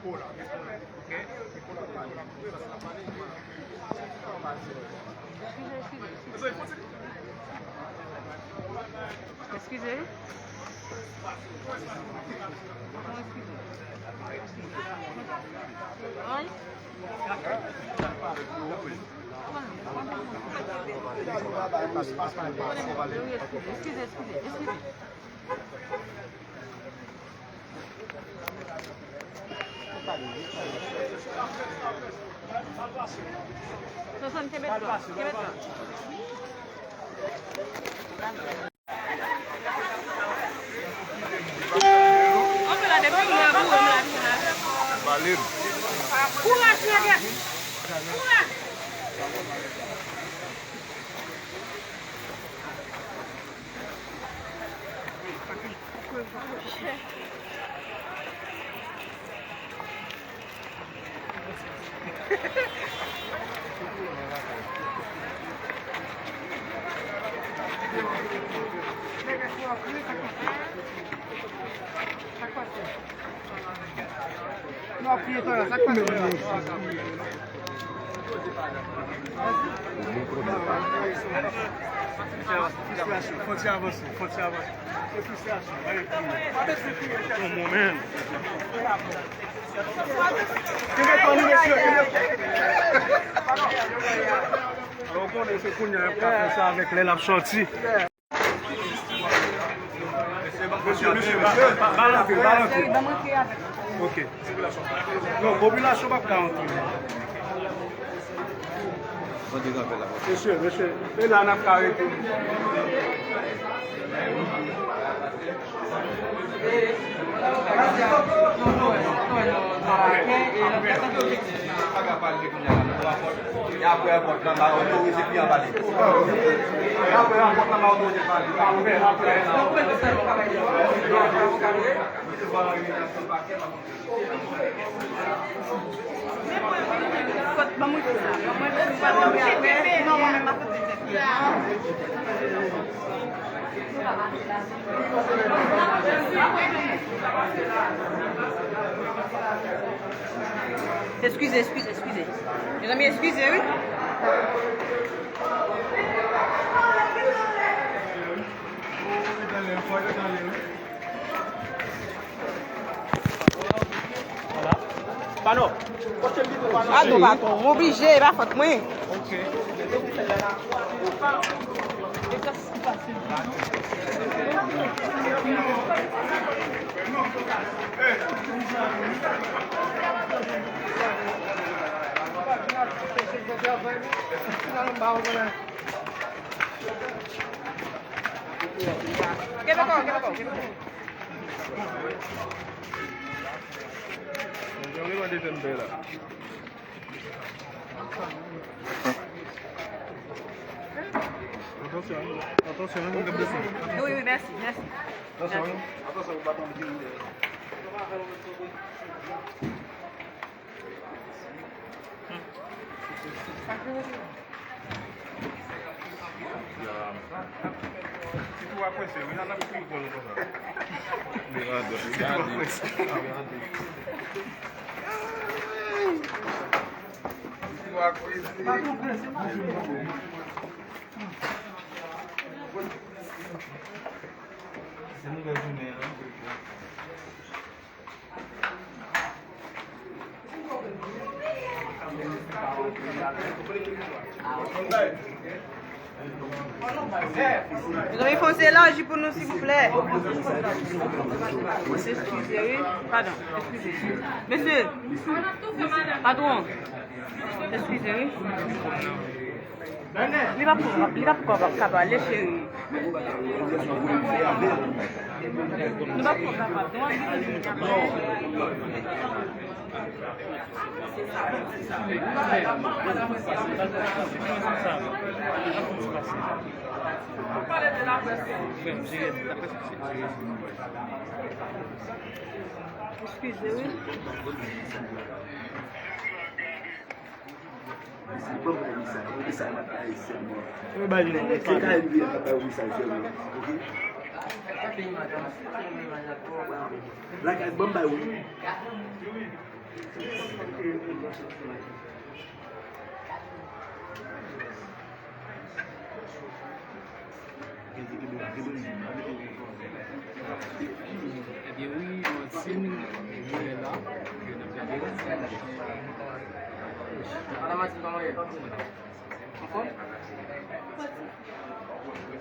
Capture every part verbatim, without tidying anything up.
Eskize. Eskize. Eskize. An? Eskize, eskize, eskize. Sòsòn, kenbe dlo, kenbe dlo. Anpe la, depi mwen boure m la vin la. Kouraj, nèg. Kouraj. Fristrasyon, fò ti avanse, fò ti avanse. Se fristrasyon, pa gen kriye. Come on, man. Kenbe kò nou, mesye, kenbe kò. Alò, w konnen se kounye a y ap ka fè sa avèk lè l ap sòti. Mesye, mesye, pa, pa rantre, pa rantre. Ok. Non, popilasyon p ap ka rantre. Mesye, mesye, e la n ap ka rete. E apre rapò nan ba otorize kliyan pale. E apre rapò nan ba otorize pale. Apre, apre. Eskize, eskize, eskize. Mezanmi, eskize, wi. Pardon. Pardon, patwon. M oblije, e pa fòt mwen. Ok. Kenbe kò w, kenbe kò w, kenbe kò w. Mwen te mande tèm bè la. Atansyon, atansyon, mwen ap desann. Wi, wi, mèsi, mèsi. Atansyon, atansyon, ou pa tann vini. Mezanmi, fè yon ti elaji pou nou, silvouplè. Eskize, wi. Padon, eskize. Mesye, patwon, eskize, wi. Li pa pou, li pa pou kapab, kapab pale, cheri. Nou pa pou kapab, nou pa pou kapab. Eskize, wi. Mesye, ban m yon mesaj. Yon mesaj m ap bay sèlman. Se Karayib li, m ap bay yon mesaj sèlman. Oke? Lakay, ban m bay yon. Ebyen wi, Martine, mwen la, ke n ap gade. Madan Martine, kòman w ye? Anfòm?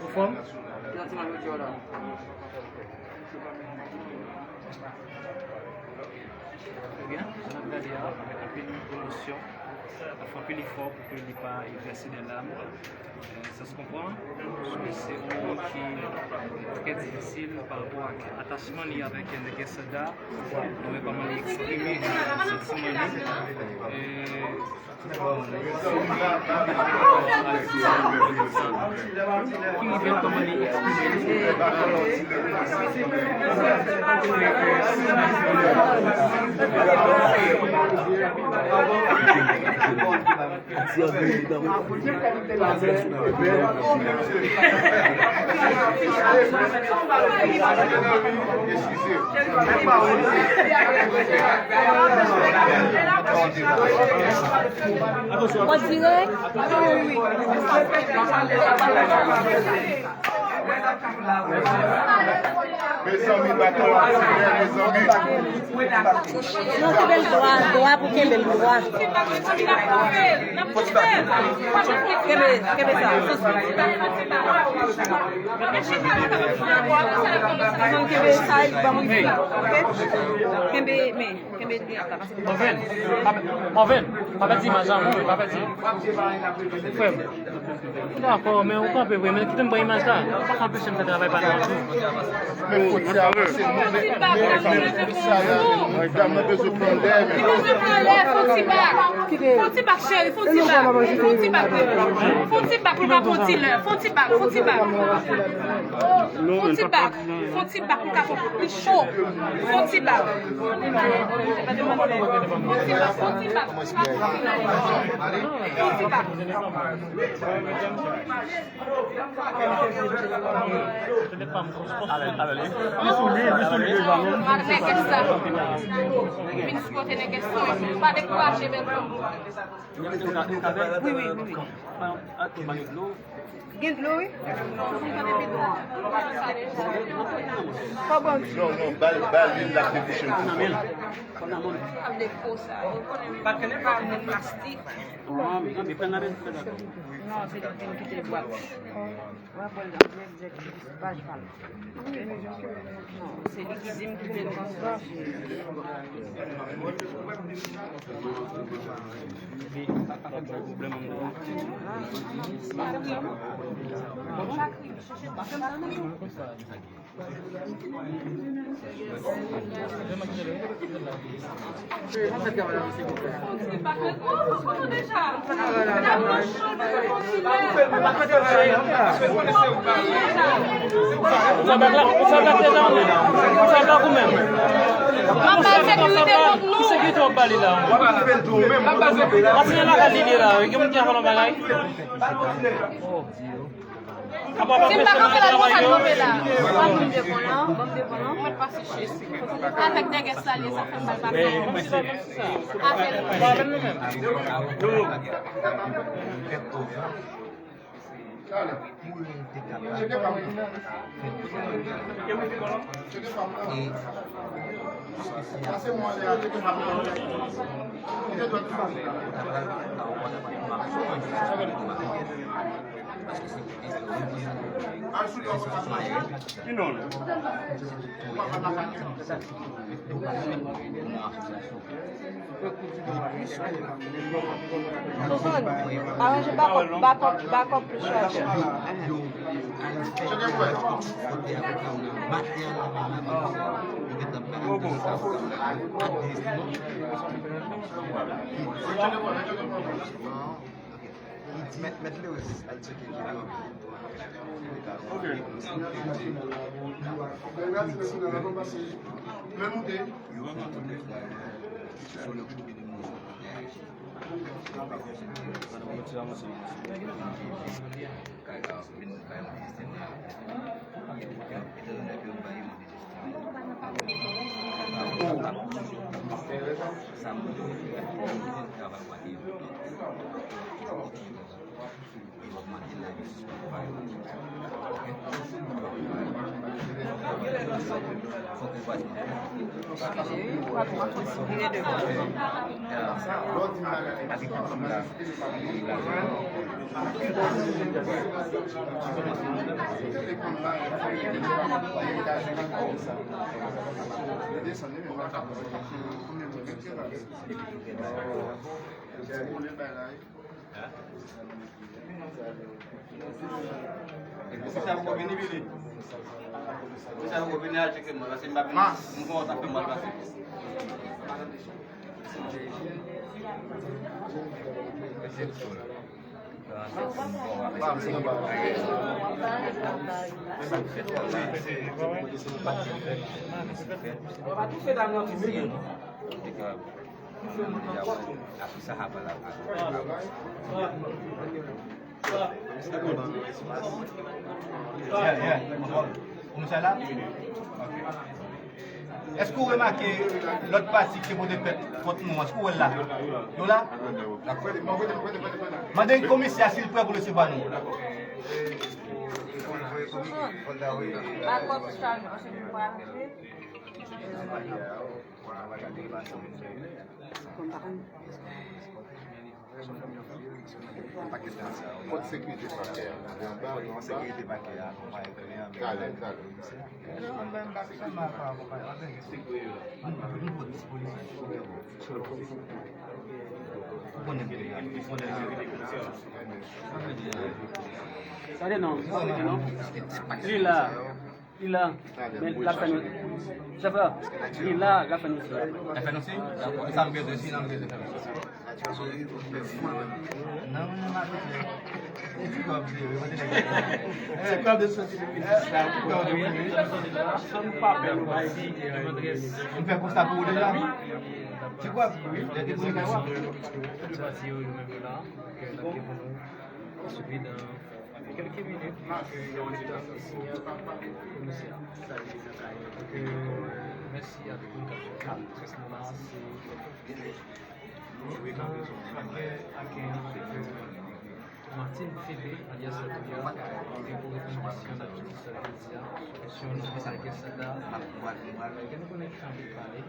Anfòm? Ki jan ti manje w la? Ebyen, jan n ap gade a, avèk anpil emosyon, l ap fè anpil efò pou ke li pa vèse de lam. Euh, ça se comprend, paske se yon moman ki trè difisil pa rapò ak atachman li avèk nèg Sanda. Nou wè kòman li eksprime santiman li. Euh, An dirèk? Mezanmi, baton an ti byen, mezanmi. Non, kenbe l dwa, dwa pou kenbe l dwa. Kenbe, kenbe sa. Kenbe sa, e ban mwen fè, oke? Kenbe, men. Kenbe dwèt la, pase pou Marvin, pa pè-, Marvin, pa pèdi imaj la, Marvin, pa pèdi. Frè m. Dakò, men ou kanpe vre, men kite m pran imaj la. Ou pa ka anpeche m fè travay pa nou an tou. Men fò ti avanse, men, men, men, men, sa la, dam nan bezwen pran lè, men. Li bezwen pran lè, fon ti bak. Fon ti bak, cheri, fon ti bak. Fon ti bak, bebe. Fon ti bak, li pa pran ti lè. Fon ti bak, fon ti bak. Fon ti bak. Fon ti bak pou l ka fè pli cho. Fon ti bak. Fon ti bak, fon ti bak. Fon ti bak. Nègès la. Vin sou kote nègès la. Pa dekouraje, bèl fanm. Wi, wi, wi, wi. Gen dlo, wi. Kòman? Non, non, ba l, ba l, li l ap debouche l tou. Pa gen plastik. Non, se li ki te bwat. Paj pa l. Se li ki di m ki te konsa. Ou fè bak la, ou fè bak deja ou menm. Ou fè bak ou menm. M ap bay sekirite kont nou. Ki sekirite w ap ba li la? Paske nan lakay li ye la, gen moun ki ap fè yon bagay. Oh, Dieu. Si m pa kanpe la, nou konn sa nou kanpe la. Ban m devan lan, ban m devan lan. Mwen pase cheri. Avèk dègès la, li sa fè m mal pase. Avèk. Suzanne, aranje bakòp, bakòp, bakòp pou chaj. Mèt, mèt Lewis al tcheke videyo. Ok. Sa m di w, travay w a te yo. E w ap mande l la, yo sispann pale. Fòk ou pase. Lè w di m bagay, lè w di m bagay, Epi sa poko vini, vini. Epi sa poko vini, al tcheke mwen, paske m pa vini. M konn sa fè mal pase. Sa k fèt la. Sa k fèt la. Apre sa, apre la. Yeah, yeah. Ou sa la? Ok. Èske w remake lòt pati ki te pote plent kont nou an? Èske w wè l la? Yo la? Mande komisè a si l prè pou resevwa nou. Bakòp sa nou, se nou pa rive. Kot sekirite pakè a? Anba, anba. Talè, talè. Tande non, non. Li la. Li la. Men l ap fè nou. Chofè, li la, l ap fè nou siy. L ap fè nou siy? Dakò. E sa nou bezwen, siy la nou bezwen fè nou. Non, non, non, non. Se kòb de, wi, mwen te nèg. Se kòb de soti depi sa. M fè konsta pou ou deja. Ti kòb, wi, lè te pou nou fè wap. Kèlke minit, ke yo te tann siy komisè a. Donk, euh, mèsi a tout moun k ap swiv nou la. Se Martin Phebe, alyas Lòtri a, ki te pou reponn kesyon nan jounen sa jodi a. Kesyon nou poze a Kèsada, ke nou konnen ki jan pou l pale.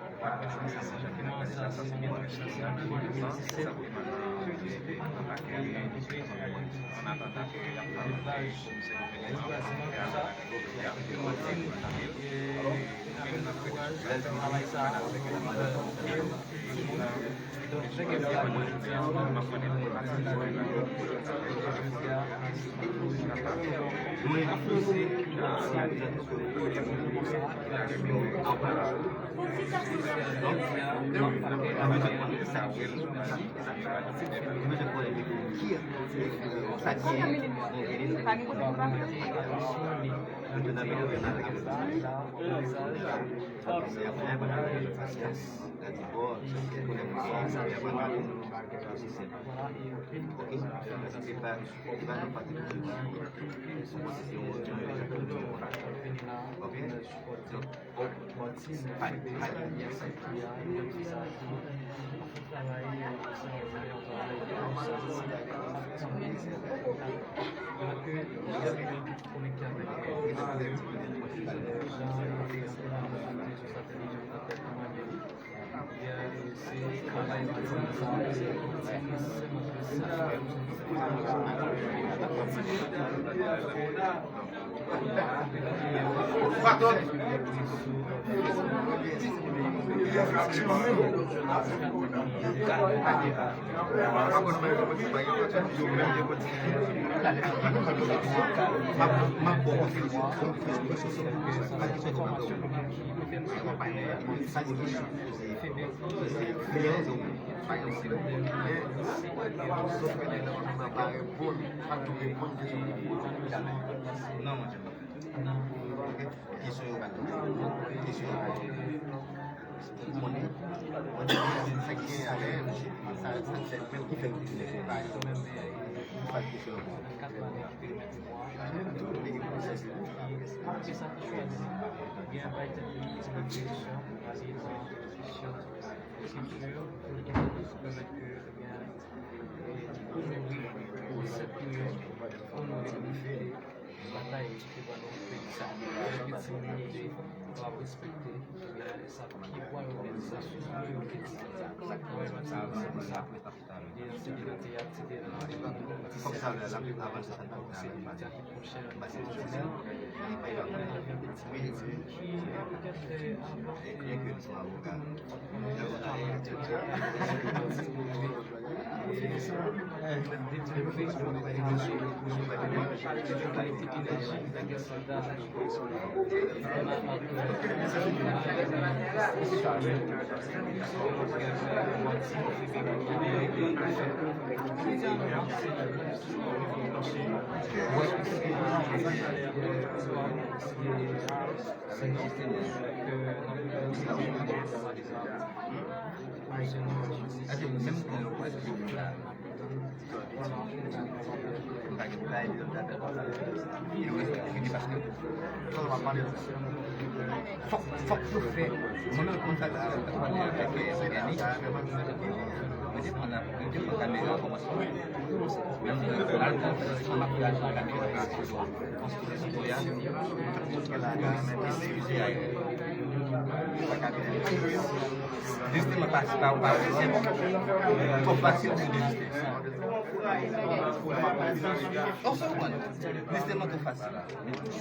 Non, monchè. Kesyon yo pa kesyon yo. Ou konnen, mwen te di sa k Gen ale, sa, sa, se menm ki fè m di se pa yo menm, men, kat ane ki te remèt mwa. Epi, malgre sa, te chwazi, gen yon bay tèt li, yon direksyon, ale nan kesyon, kilti, pou l pèmèt ke, ebyen, e, pou nouri konsèp nou yo, pou nou respekte batay ki te ba nou peyi sa. Epi, si nou te kapab respekte, ebyen, sa ki pral reprezante sou nou yo, sa ki pral reprezante sa. Kòm sa, la, la, avan se sa, Fòk, fòk yo fè. Mwen menm konn sa, sa, sa, sa, sa, mwen te pran, mwen te pran kamera kòmansman. Menm, euh, anba, anba, anba, anba, Deziste mwen pa, pa, pa, twò fasil pou deziste. Ou konprann? Deziste mwen twò fasil.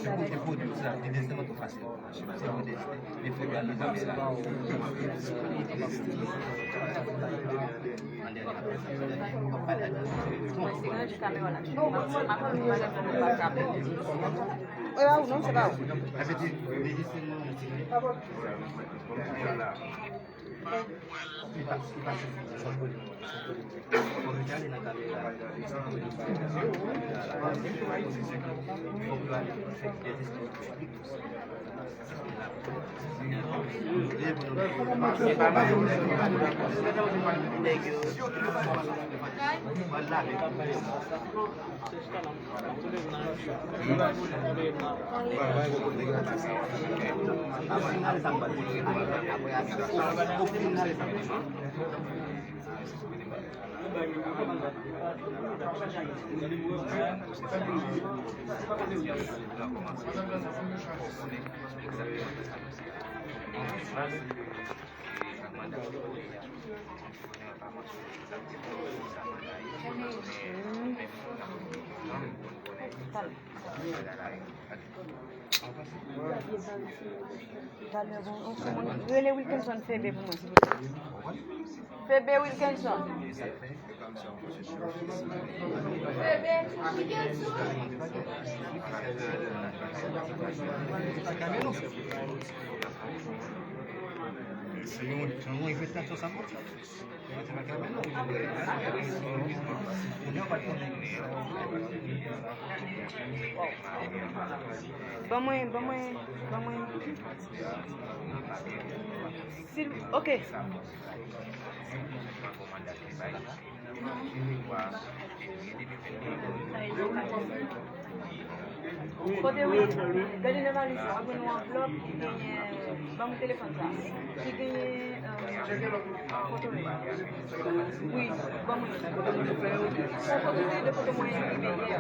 Se kote pwodui sa, deziste mwen twò fasil. Se pou deziste. Men fòk yo ale nan mera. An dènye apre sa, w ap pale ak Mwen se mwen ki kamera la. Mwen pa ka. E pa ou non, se pa ou. Talè, bon, on moun rele Wilkinson Febe pou mwen, silvouplè. Febe Wilkinson. Febe Wilkinson. Se yon, se yon enfestasyon sa. Ban mwen, ban mwen, ban mwen. Sil, ok. Kote wi, gade nan valiz la, w ap jwenn yon anvlòp ki genyen, ban m telefòn sa, ki genyen, euh, foto nou. Wi, ban mwen. Yon foto, se de foto mwen imprime yè.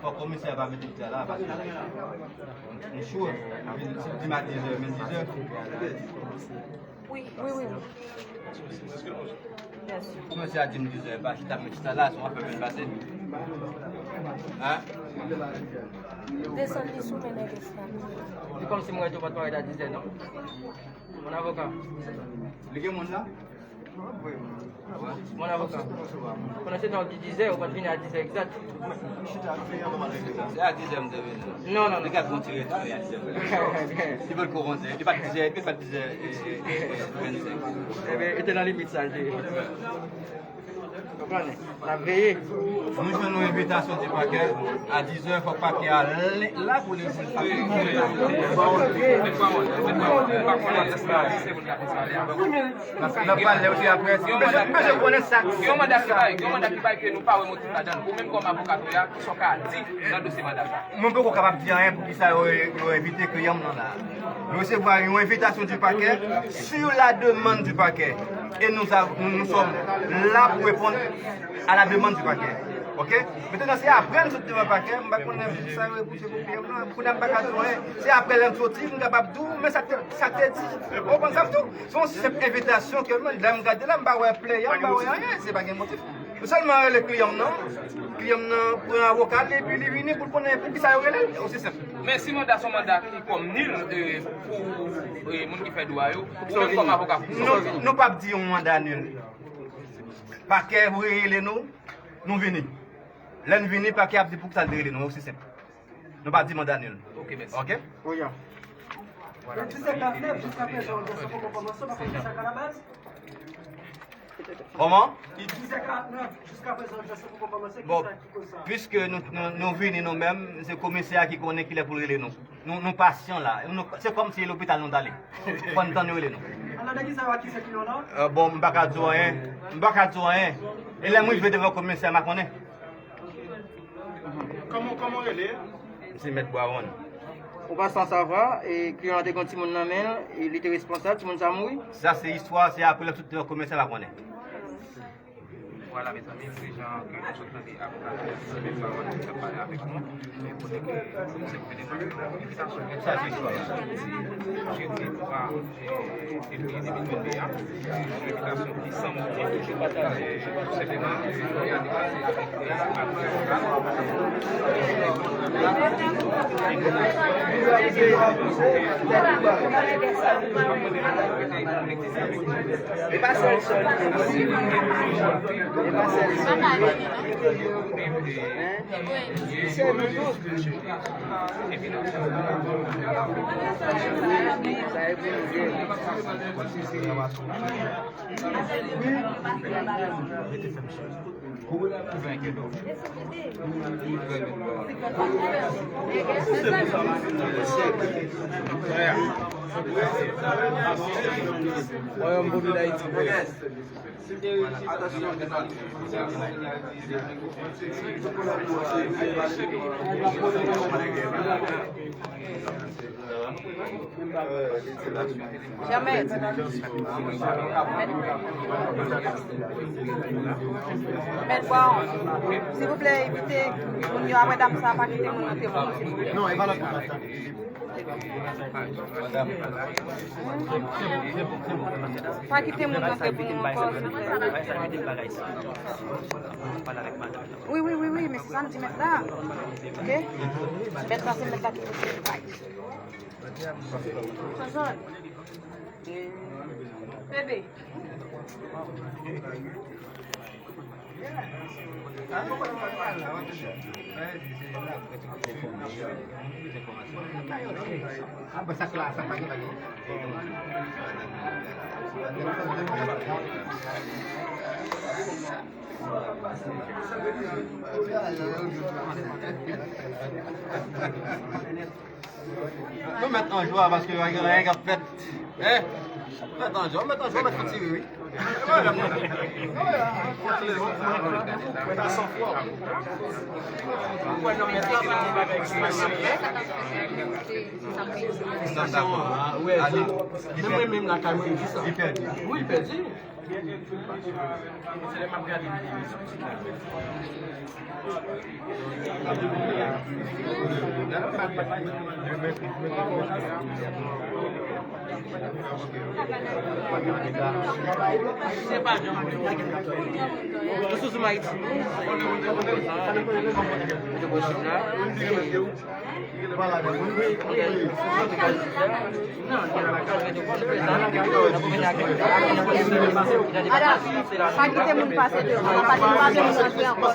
Fòk komisè a pa mete pye la, paske m cho, vin, si m di m a dizè, men dizè. Wi, wi, wi. Komisè a di m dizè, pa chita, men chita la, se yon afè byen pase. Hein? Desann li sou men nèg esklav. Se kòmsi mwen tou pa t parèt a dizè, non? Mon avoka. Li gen moun la? Mon avoka. Pandan se tan w di dizè, ou pa t vini a dizè egzat. Se a dizè m te vini. Non, non, non. Li ka kontinye tounen a dizè. Li pa t ko kontinye. Li pa t dizè, li pa t dizè, e, e, e, vennsenk. Ebyen, li te nan limit sa, li te ye. Konprann? N ap veye. Nou jwenn yon envitasyon di pakè a dizè, fòk pakè a la pou li. N ap pale osi apre. Mesye, mesye konnen sa. Gen yon manda ki bay, gen yon manda ki bay ke nou pa wè motif ladan l. Ou menm kòm avoka, ki sa w ka di nan dosye manda sa? Mwen poko kapab di anyen poukisa yo, yo envite kliyan m nan la. Nou resevwa yon envitasyon di pakè sur la demande du parquet. E nou, sa, nou, nou sòm la pou reponn a la demande du parquet. Ok? Mentnan, se apre n sot devan pakè, m pa konnen sa yo repouse pou kliyan m nan. Kounye a m pa ka di w anyen. Se apre lè m soti, m kapab di w, men sa k te, sa k te di. Ou konprann sa m di w? Se yon senp envitasyon ke mwen, lè m gade la, m pa wè plè, m pa wè anyen, se pa gen motif. M sèlman rele kliyan m nan. Kliyan m nan pran avoka l, epi li vini pou l konnen poukisa yo rele l. Osi senp. Men si manda se yon manda ki kòm nil, e, pou, e, moun ki fè dwa yo, ou menm kòm avoka, poukisa w di? Nou, nou p ap di yon manda nil. Pakè rele nou, nou vini. Lè n vini, pakè ap di poukisa l te rele nou, osi senp. Nou pa di manda nil. Ok, mèsi. Ok? Wi, ya. Vwala. Li dizè karannèf, jiska prezan, ou gen sa poko kòmanse, pa konn ki sa k a la baz? Kòman? Li dizè karannèf, jiska prezan, ou gen sa poko kòmanse, ki sa ki koz sa? Bon, piske nou, nou, nou vini nou menm, se komisè a ki konnen kilè pou l rele nou. Nou, nou pasyan la. Nou, se kòmsi e lopital nou t ale. Fò n tann yo rele nou. Alò, nan ki sa yo akize kliyan w lan? E, bon, m pa ka di w anyen. M pa ka di w anyen. E lè m rive devan komisè a, m a konnen. Kòman, kòman w rele? Se Mèt Bwawon. An pasan, sa va, e kliyan an te gen yon timoun nan men l, e li te responsab, timoun sa a mouri? Sa se istwa, se apre lè m sot devan komisè m a konnen. Vwala, mezanmi, se jan ke nou sot tande avoka Mèt Bwawon ki t ap pale avèk nou, men kote ke komisè gouvènman te fè yon envitasyon. Sa se istwa. Jedi twa fevriye de mil vennde a, yon envitasyon ki san motif. Tou senpleman, yo ale pale avèk E pa sèl sòl li te di. E pa sèl sòl li te di. Hein? Se nou tout. Sa e pou nou. Wayòm Popilè Ayiti. Chè mèt. Mèt Bwawon, silvouplè, evite moun yo apre dam sa, pa kite moun nan te moun, silvouplè. Non, e pa lòt. Pa kite moun rantre pou nou ankò, silvouplè. Wi, wi, wi, wi, men se sa m di mèt la. Ok? Mèt la, se mèt la ki pou se bay. Sozòn. Bebe. Nou mèt an jwa paske pa gen anyen k ap fèt. Hein? Mèt an jwa, mèt an jwa, mèt fè tire, wi. Menm mwen menm lakay mwen, m di sa. Wi, l pèdi. Ada, pa kite moun pase devan. Pa kite moun antre ankò.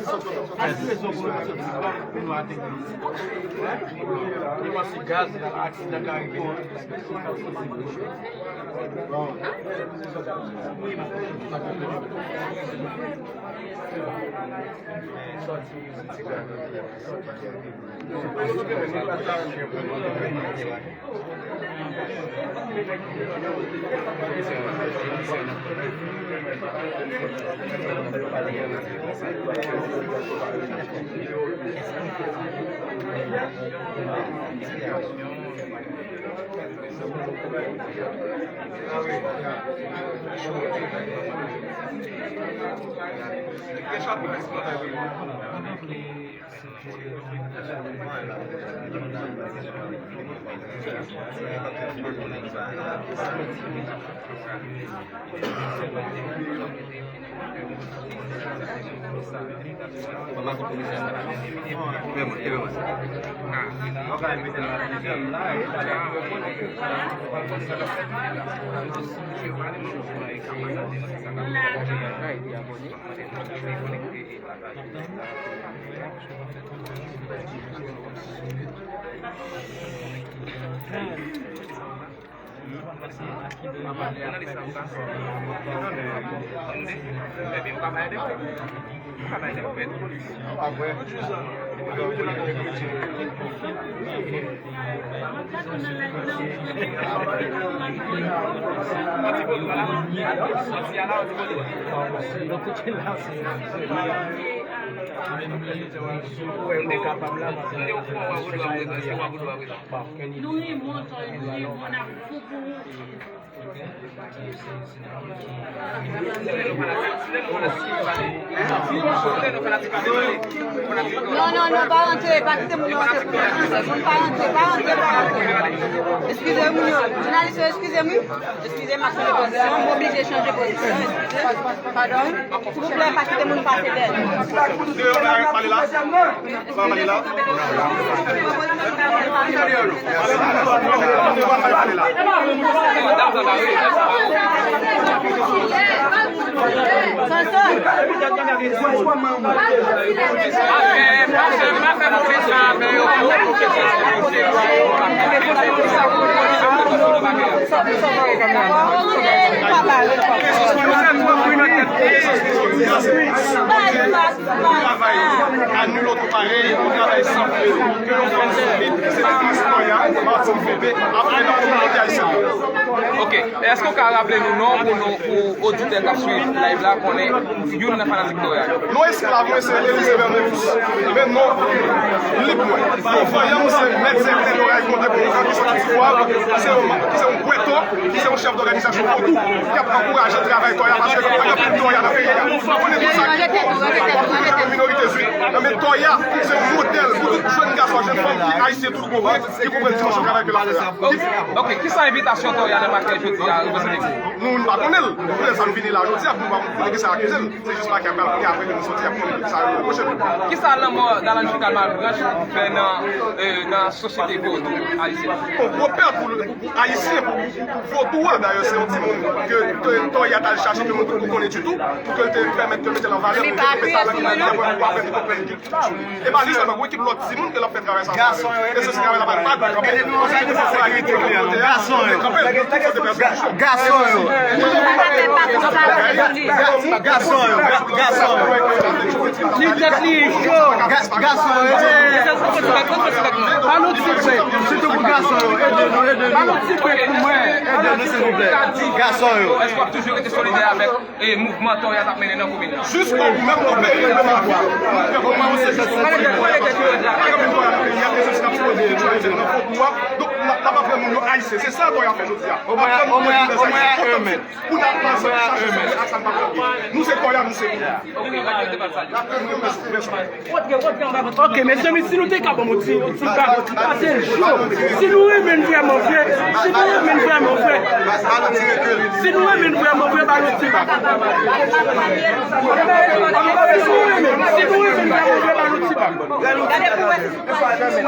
Nou renmen w, Tòy, nou renmen w, n ap fou pou ou. Non, non, non, pa rantre, pa kite moun yo rantre pou yo. Moun pa rantre, pa rantre, pa rantre. Eskize moun yo, jounalis yo, eskize m wi. Eskize m, m ap chanje pozisyon, m oblije chanje pozisyon, eskize. Padon. Silvouplè, pa kite moun pase dèyè. Deyò la, pale la. Sa pale la. Travay a nul autre pareil, yon travay san fre, ke yon fanm sou vit, se Tòya, Martine Febe, apre nan kominote ayisyèn. Ok, èske w ka raple nou non pou nou, pou oditè k ap swiv live la, konnen youn nan fanatik Tòya yo? Non esklav mwen se Elise Vermilus, men non lib mwen. Bon, vanyan mwen se Mèt Sèten Loray Konde Bonjan ki soti Ti Gwav, ki se yon, ki se yon gwento, ki se yon chèf dòganizasyon vodou, k ap ankouraje travay Tòya, paske nou pa gen anpil Tòya nan peyi a. Ou konnen tout sa ki bon, nou gen minorite zwi. Nan men Tòya, se yon modèl pou tout jèn gason, jèn fanm ki ayisyen tout bon vre, ki konprann dimansyon travay ke l ap fè a. Ok, kisa envitasyon Tòya nan Makè jodi a reprezante pou ou? Nou, nou pa konnen l. Nou konnen sa nou vini la jodi a, pou nou pa konnen ki sa akize l. Se jis Makè a pral konnen apre ke nou soti a pou konnen sa yo repwoche nou. Kisa lanmò Dalanjika Malbranch fè nan, eh, nan sosyete vodou ayisyèn? Yon gwo pèt pou, pou, pou ayisyen, pou, pou, pou vodou a. Dayè, se yon timoun ke, ke Tòya t al chache, ke moun poko konnen ditou, pou ke l te pèmèt ke l mete l an valè, pou l te kenbe talan ki nan li a, pou apre li konprann kilti. E pa li sèlman, gon ekip lòt timoun ke l ap fè travay sa avèk. Gason yo, e se travay la pa, pa dwe kanpe. Gason yo. Gason yo. Gason yo. Gason yo. Li tèt li cho. Gason yo, ede. Pa nou ti frè. Sitou pou gason yo. Ede nou, ede nou. Pa nou ti frè pou mwen. Ede nou, silvouplè. Gason yo. Èske w ap toujou rete solidè avèk e mouvman Tòya t ap mennen nan komin nan? Jiskobou, menm nan peyi, menm avwa. Nou fè kòman se jis pou nou. Pa gen moun Tòya nan peyi a, ke se jis n ap fwode, fwode nan fòk ou a. Donk, n ap, n ap aprann moun yo ayisyen. Se sa Tòya fè jodi a. Aprann moun yo ki lèzayisyen otantik. Pou n ap avanse, chache solisyon a sa n pa konprann. Nou se Tòya, nou se moun. N ap fè moun yo mèsi pou lèzayisyen. Ok, mezanmi, si nou te ka ban m yon ti, yon ti bago, ti pase jou. Si nou renmen m vrèman vre, si nou renmen m vrèman vre, Si nou renmen n vrèman vre, ba nou ti bak. Si nou renmen, si nou renmen n vrèman vre, ba nou ti bak. Gade pou wè si sou paj la menm.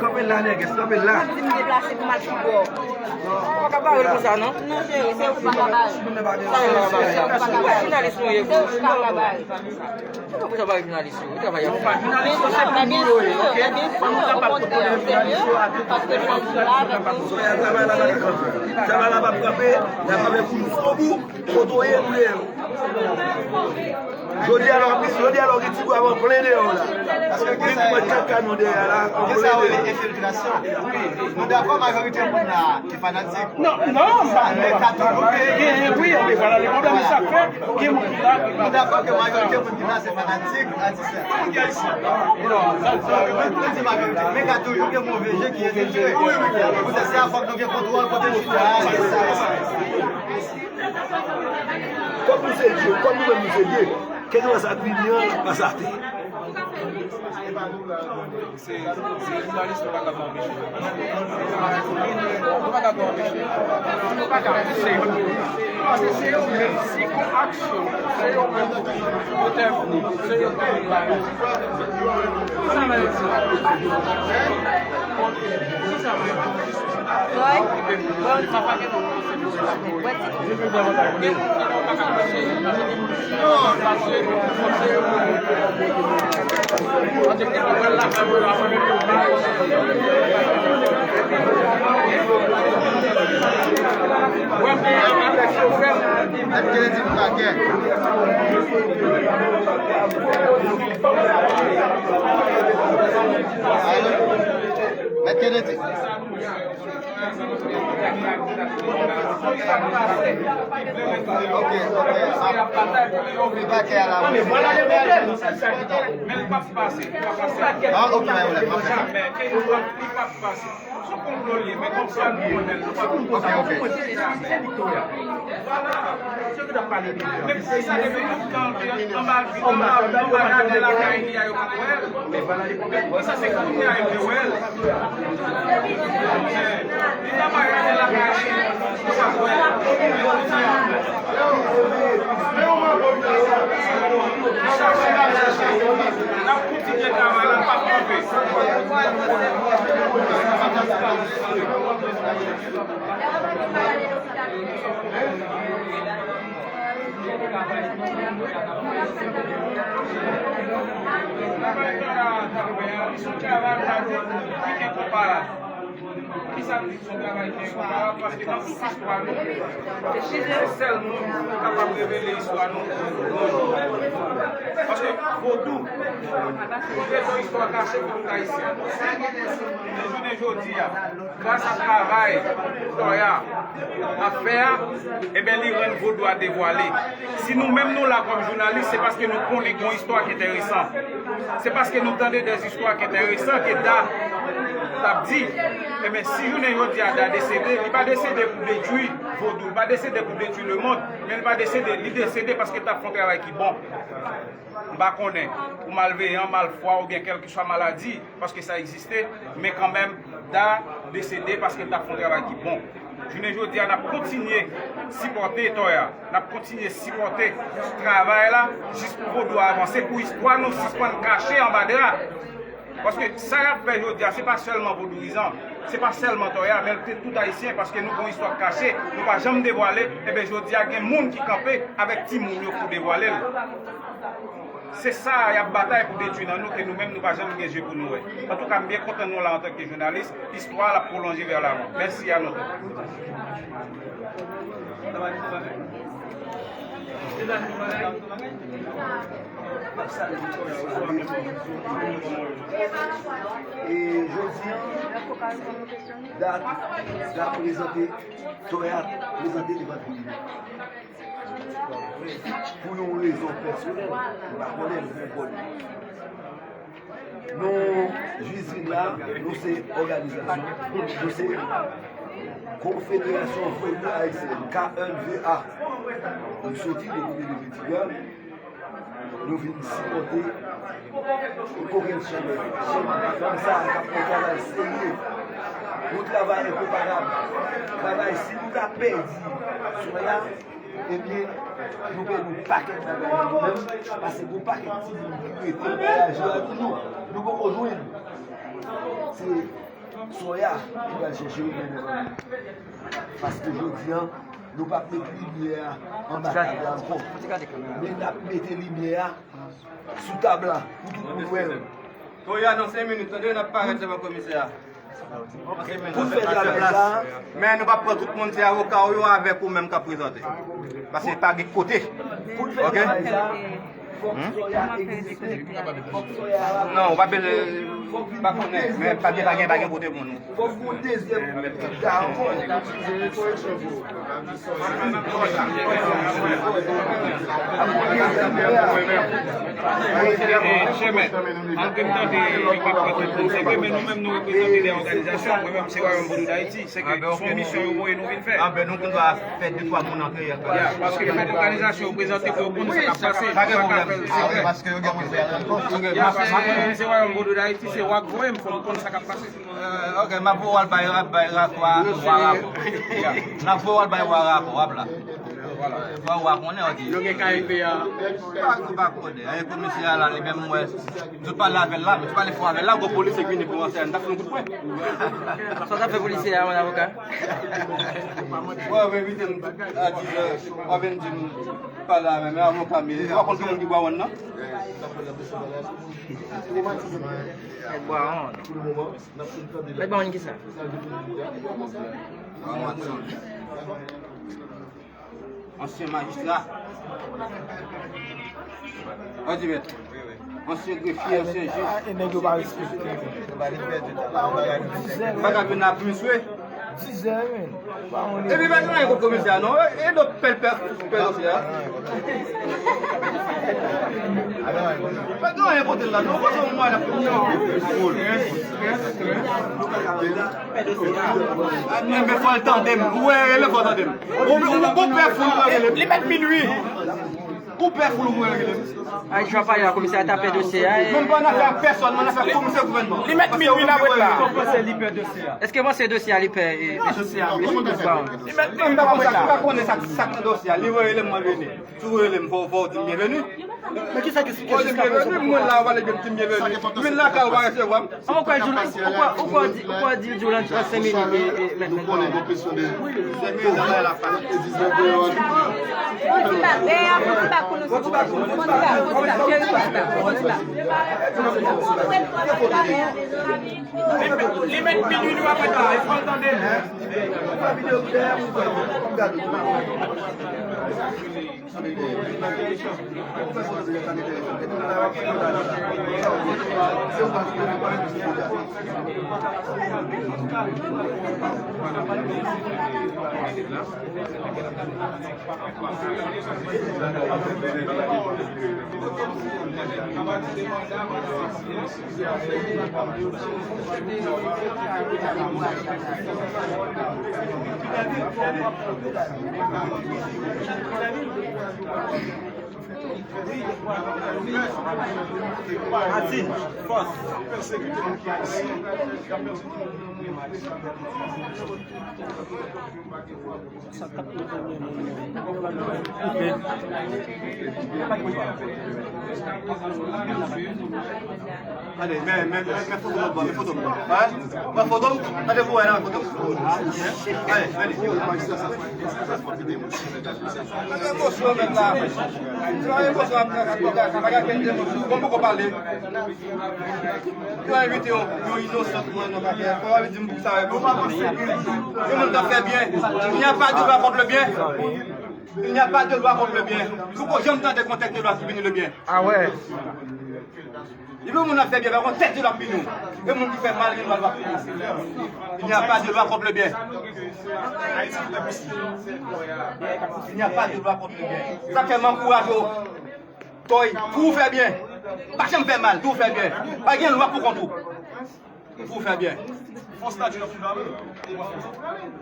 Kanpe la, nègès, kanpe la. Di m deplase pou m al sou bò. Ou pa ka bare l konsa, non? Non, cheri, se ou ki pa ka bare. Sa yo pa ka bare. Jounalis nou ye, bro. Se ou ki pa ka bare. Ou pa ka bare jounalis yo. Travay ap fè. Jounalis yo se pou nou yo ye, ok? Fò nou kapab kontwole jounalis yo a tout. Travay la p ap kanpe. Travay la p ap kanpe. Y ap avèk ou jiskobou. Kote w ye, nou ye. Jodi a la, jodi a la, w gen ti gwav an plen deyò la. Gen ti mwen kaka nou dèyè la, an plen deyò. Enfiltrasyon. Nou dakò majorite moun la se fanatik. Non, non, men ka toujou gen, gen, wi, men vwala, le pwoblèm sa fè, gen moun ki la, ki nou dakò ke majorite moun ki la se fanatik atis la. Mwen di majorite, men ka toujou gen move je ki enfiltre. Poutèt sa, fòk nou gen kontwòl kote nou chita a, se sa. Kòm nou se Dye, kòm nou menm nou se Dye, kèlkeswa sa k vini an, l ap pase atè. Se, se jounalis nou pa kapab anpeche. Nou pa kapab anpeche. Nou pa kapab anpeche. Paske se yo menm, si gon aksyon, se yo menm ki entèvni, se yo ki vin ba nou. Sa va ete. Sa va ete. Roy, bon, sa pa gen moun. Mèt Kennedy. Ok, ok. Li pa kè a la. Ah, ok, mwen, mwen, mwen. Li p ap pase. Se konplo l ye, men kòm sa nou konnen l, nou pa konn. Ok, ok. Vwala. Menm si sa depi tout tan anba, anba, anba jaden lakay li a, yo pa wè l. Sa se kounye a yo te wè l. Li anba jaden lakay li, yo pa wè l. N ap kontinye travay la, n p ap kanpe. Kisa nou di sou travay ki enkonparab? Paske nan tout istwa nou, se sèl nou ki kapab revele istwa nou. Paske vodou, se yon istwa kache pou tout Ayisyen. Men jounen jodi a, gras a travay Toya ap fè a, ebyen, li rann vodou a devwale. Si nou menm nou la kòm jounalis, se paske nou konnen gen yon istwa ki enteresan. Se paske nou tande de zistwa ki enteresan ke Da t ap di. Ebyen, si jounen jodi a Da desede, li pa desede pou detwi vodou, li pa desede pou detwi lemonn, men li pa desede, li desede paske l t ap fè yon travay ki bon. M pa konnen, ou malveyan, malfwa, oubyen kèlkeswa maladi, paske sa egziste, men kanmenm, Da desede paske l t ap fè yon travay ki bon. Jounen jodi a, n ap kontinye sipòte Toya, n ap kontinye sipòte travay la, jis pou vodou a avanse, pou istwa nou sispann kache anba dra. Paske sa y ap fè jodi a, se pa sèlman vodouizan, se pa sèlman Toya, men se tout Ayisyen, paske nou gen yon istwa k kache, nou pa janm devwale, ebyen jodi a gen moun ki kanpe avèk timoun yo pou devwale l. Se sa y ap batay pou detwi nan nou, ke nou menm nou pa janm gen je pou nou wè. Antouka, m byen kontan nou la antanke jounalis, istwa a l ap pwolonje vè lavan. Mèsi a nou tout. E jodi a, Da, Da prezante, Toya prezante devan tribinal. Pou yon rezon pèsonèl, m pa konnen, m pa konnen. Nou jis vin la, nou se òganizasyon, nou se Konfederasyon Vodou Ayisyèn, K L V A. Nou soti depi de Petit Gam, nou vin sipòte Kokenn chanèl, chanèl, fanm sa a k ap fè yon travay serye, yon travay enkonparab. Travay, si nou ta pèdi Soraya, ebyen, nou pèdi yon pakèt bagay nou menm, paske gon pakèt timoun ki rete voyaje a toujou, nou poko jwenn. Se Soraya ki pral chèche yo mennen ban nou. Paske jodi a, nou p ap met limyè a anba tab la ankò. Men n ap mete limyè a sou tab la, pou tout moun wè l. Kounye a, nan senk minit, tande, n ap parèt devan komisè a. Pou n fè travay sa a. Men nou p ap pran tout moun, se avoka w yo avèk ou menm k ap prezante. Paske pa gen kote. Pou n fè travay sa a, fòk Soraya egziste. Non, ou pa bezwen, pa konnen, men pa gen, pa gen, pa gen kote pou nou. Fòk gon dezyèm pita ankò. Chèmèt, malgre m tande li pa pran tout moun, se vre, men nou menm nou reprezante de òganizasyon. Mwen menm, se Wayòm Vodou Dayiti. Se ke se yon misyon yo voye nou vin fè. Anben, nou gen dwa fè de twa moun antre. Ya, paske fè òganizasyon yo prezante pou yo konn sa k ap pase. Pa gen pwoblèm. Se vre. Paske yo gen moun fè ankò. Ya, se, se Wayòm Vodou Dayiti, se w ak voye m, fò m konn sa k ap pase. Euh, ok, m ap voye w al bay, bay rapò a, wa rapò. M ap voye w al bay wa rapò, w ap la. Wa, wa konnen, ok. Nou gen K M P a. Pa, pa konnen. E komisè a la, li menm, m wè, m sot pale avè l la, m sot pale fò avè l la, gon polisye ki vini pou ranse, m ta fout yon kout pwen. Sa w t ap fè polisye a, mon avoka? Wè, w envite m a dizè, w ap vin di m pale avè m, men avoka m ye. Ou pa konn ki moun ki bwa wonn nan? Nèg bwa wonn. Mèt ba moun kisa? Ansyen majistra. Odi mèt. Ansyen grefye, ansyen jij. E nèg yo pa respekte. Bagay vin ap misye. Dizè, men. Epi pa gen anyen kont komisè a non. E do pèl pèl pèl dosye a. Pa gen anyen kont l la non. Kote yon mwa n ap fè. Enben fò l tande m. Ou wè rele fò tande m. Ou ou ou pè foul ou wè rele m. Li mèt minui. Ou pè foul ou wè rele m. Ay, jwa pale la, komisè a tape dosye a. Mwen pa nan afè pèsòn, mwen nan afè komisè gouvènman. Li mèt minui la, wè la. Èske w panse dosye a li pè? Dosye a, wi. Li mèt minui la, wè la. M pa konnen sa k nan dosye a. Li voye rele m, mwen vini. Si w rele m, fò w di m byenveni. Men kisa ki, ki jiska prezan? Mwen la, w ale di m byenveni. Mwen lakay ou pa resevwa m. Ou kwè di, ou kwè, ou kwè di, ou kwè di, di w lan senk minit e, e, mèt, mèt. Fò w di bagay la pa. Fò w di bagay, fò w di bagay pou nou, silvouplè. Fò w di bagay, fò w di bagay, cheri, fò w di bagay, fò w di bagay. Li mèt minui nou ap ret la, e fò l tande. Martine, fòs. Gade, men, men, men, men foto m, men foto m. Wè, men foto m, gade pou wè nan foto m. Gade, gade. Emosyon menm la. Emosyon ap nan bagay, sa bagay ki emosyon. Bon, poko pale. Yo envite yon, yon inosan pou mwen nan bagay. Fò w di m pou sa. Yon moun k ap fè byen. Il n'y a pas de loi contre le bien. Il n'y a pas de loi contre le bien. Ou poko janm tande gon tèt de lwa ki vini le byen. Ah ouais. Depi yon moun ap fè byen, pa gon tèt de lwa ki vini. E moun ki fè mal, gen dwa l pa fini. Il n'y a pas de loi contre le bien. Il n'y a pas de loi contre le bien. Sa fè m ankouraje w. Toy, pou w fè byen. Pa janm fè mal, pou w fè byen. Pa gen lwa pou kont ou. Pou w fè byen. Fòs la di nan fouda menm.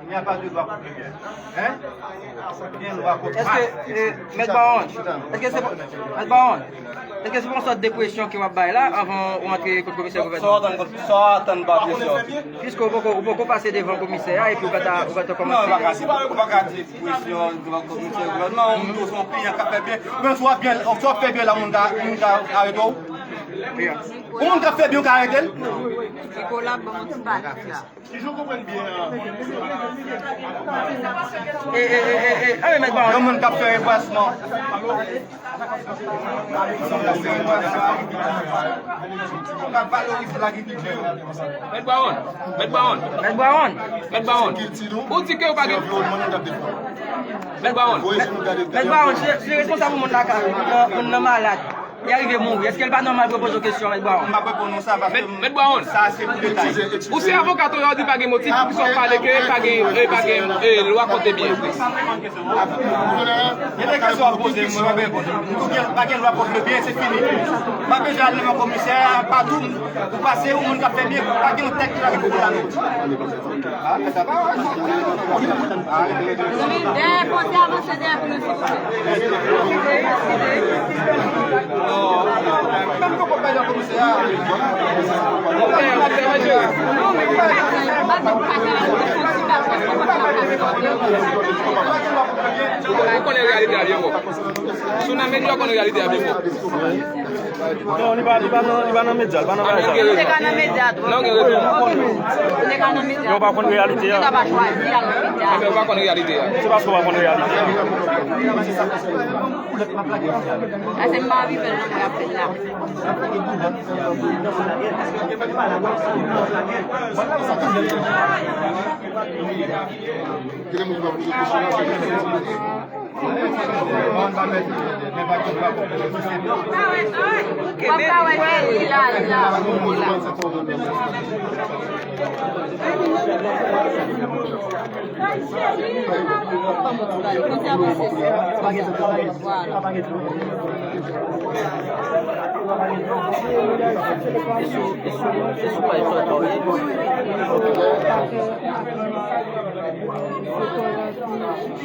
Il n'y a pas de loi contre le bien. Hein? Gen lwa kont mal. Èske, eh, Mèt Bawon, èske se, Mèt Bawon, èske se pa yon sòt de presyon ke w ap bay la anvan w antre kot komisè gouvènman? Sa w atann, sa w atann pa presyon. Piske w poko, w poko pase devan komisè a epi w gentan, w gentan kòmanse. Non, ou pa ka, ou pa ka di presyon devan komisè gouvènman, yon moun tou se yon kliyan k ap fè byen. Men si w ap byen, si w ap fè byen la, moun ka, moun ka arete w. Yon moun k ap fè byen, ou ka arete l. Nicolas, ban m yon ti pati la. Si je konprann byen, eh, eh, eh, eh, eh, Mèt Bawon. Yon moun k ap fè rebrasman. K ap valorize lagrikilti. Mèt Bawon, Mèt Bawon. Mèt Bawon. Mèt Bawon. Ou di ke ou pa gen. Mèt Bawon. Mèt Bawon, se, se responsab pou moun lakay, moun nan, moun nan malad. Li arive mouri. Èske l pa nòmal pou yo poze w kesyon, Mèt Bawon? M ap reponn ou sa paske Mèt, Mèt Bawon, sa se pou detay. Ou se avoka tou, ou di pa gen motif, poukisa w pale ke pa gen, eh, pa gen, eh, lwa kont le byen? Gen de kesyon w ap poze m, mwen pa reponn. M tou gen, pa gen lwa kont le byen, se fini. Pa bezwen al nan men komisè, patou, ou pase yon moun k ap fè byen, pa gen yon tèt ki la ki pou la non. Zanmi, dèyè kote avanse dèyè pou nou, silvouplè. Ou konnen reyalite a byen bon. Si w nan medya, w konnen reyalite a byen bon. Non, li pa, li pa nan, li pa nan medya, li pa nan bagay sa. Li te ka nan medya, twò. Non, gen rezon. Li te ka nan medya. Yo pa konn reyalite a. Li ta pa chwazi al nan medya. Yo pa konn reyalite a. Se paske yo pa konn reyalite a. Ase m pa anvi fè l non, mwen ap fè l la. Gen moun ki pa poze kesyon la, se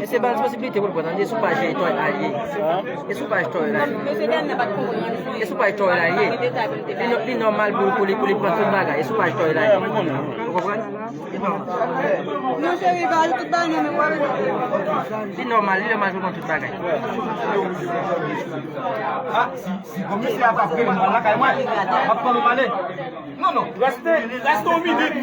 E se ba l posiblite pou l pran, tande, sou paj Toy la ye. E sou paj Toy la ye. E sou paj Toy la ye. Li nò-, li nòmal pou, pou li, pou li pran tout bagay. E sou paj Toy la ye. Ou konprann? Li nòmal. Non, cheri, ba li tout bagay nan men, w ap. Li nòmal, li nòmal pou l pran tout bagay. Ah, si, si komisè a pa vle m al lakay mwen, m ap pran nou pale. Non, non. Reste, reste yon minit.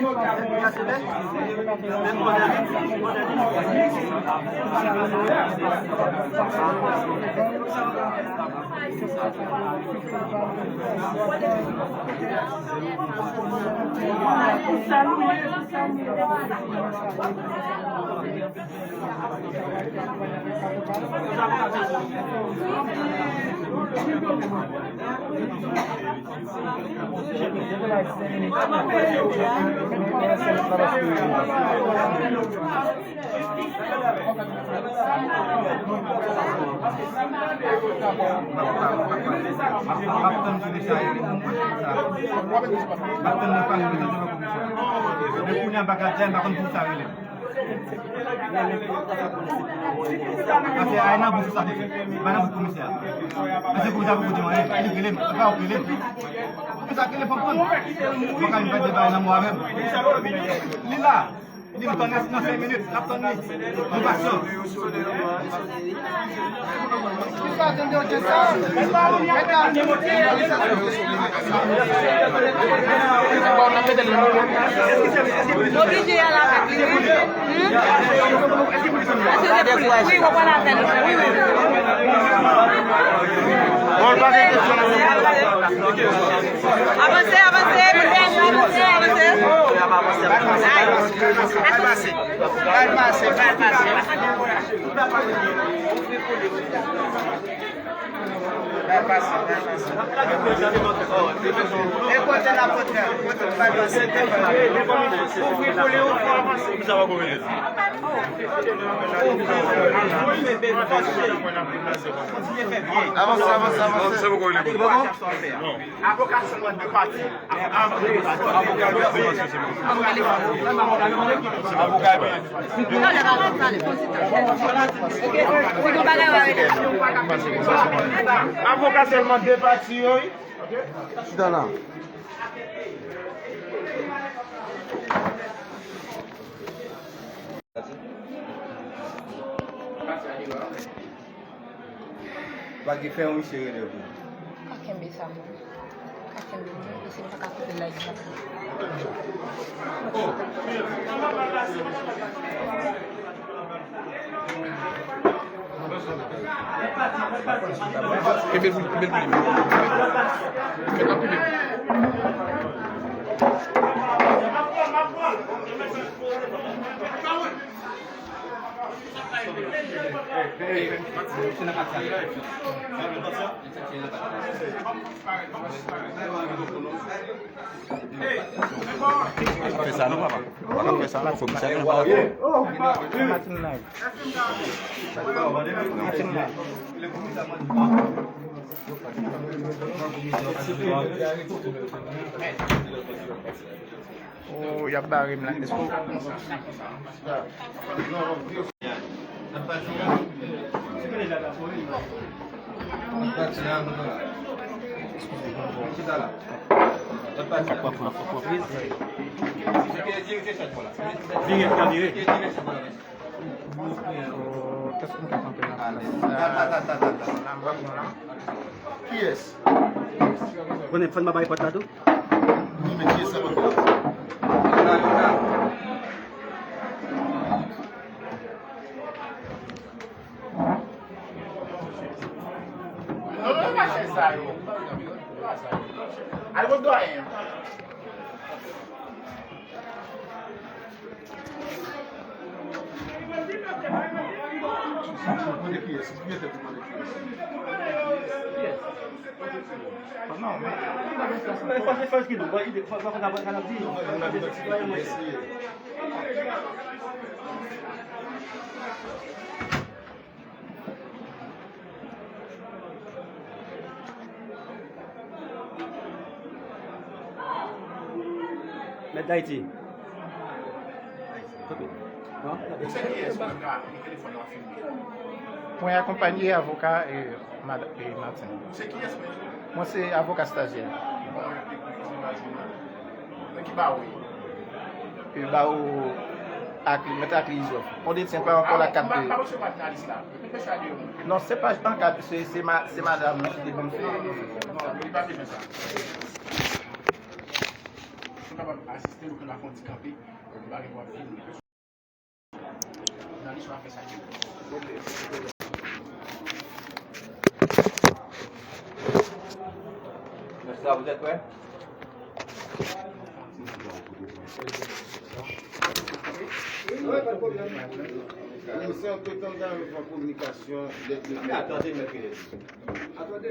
Pase a nan bouch ou sa fè. Pa nan bouch komisè a. Pase komisè a poko di m anyen. Li rele m. Li pa rele m. Komisè a rele m, fò m konn. Mwen ka vin fè deba nan mwen menm. Li la. Li m tann nan senk minit. N ap tann li. Nou pasyan. Oblije al avèk li, wi. Hmm? Wi, w ap al avè l. Wi, wi. Avanse, avanse, avanse, avanse. Al pase, al pase, al pase. E kote n ap antre? Kote n pral pase? Avanse, avanse, avanse. Avoka sèlman de pati. Avoka sèlman de pati yo, wi. Chita la. Pa gen fè yon misye rele pou. Pa kenbe sa, non. Pa kenbe, non. Mesye, m pa ka koupe live la. Kenbe l pou li, kenbe l pou li. Fè l ap kenbe. Pa fè sa non, papa. Pa fè sa non, fò misye pa fè sa. Oh, y ap bare m la. Let's go. Vire, vire. Oh, kiyès ki ka kanpe la? Kiyès? Konnen fòn pa bay pòt la tou? Wi, men kiyès sa pòt la? Non, non, pa chèz sa yo. Al kot dwayen an. Mande kiyès, kiyès te mande kiyès? Non, men, men fò se fòs ki nou, bon, ide, fò, fò, fò, fò, fò, fò, fò, Mèt Dayiti. Mwen akonpaye avoka e mad- e Martin. Mwen se avoka stazyè. Nan ki bawo? E bawo ak Mèt Akli Izòf. On détient pa ankò la kat de. Non, se pa ankad, se, se ma- se madanm mwen ki te ban m fè. Ou kapab asiste, ou kapab fè yon ti kanpe, ou pa gen dwa filme. Jounalis yo ap fè sa ki bon. Mèt la, vous êtes prêts? Komisyon te tann nan yon kominikasyon lèt de. Atande, mèt. Atande.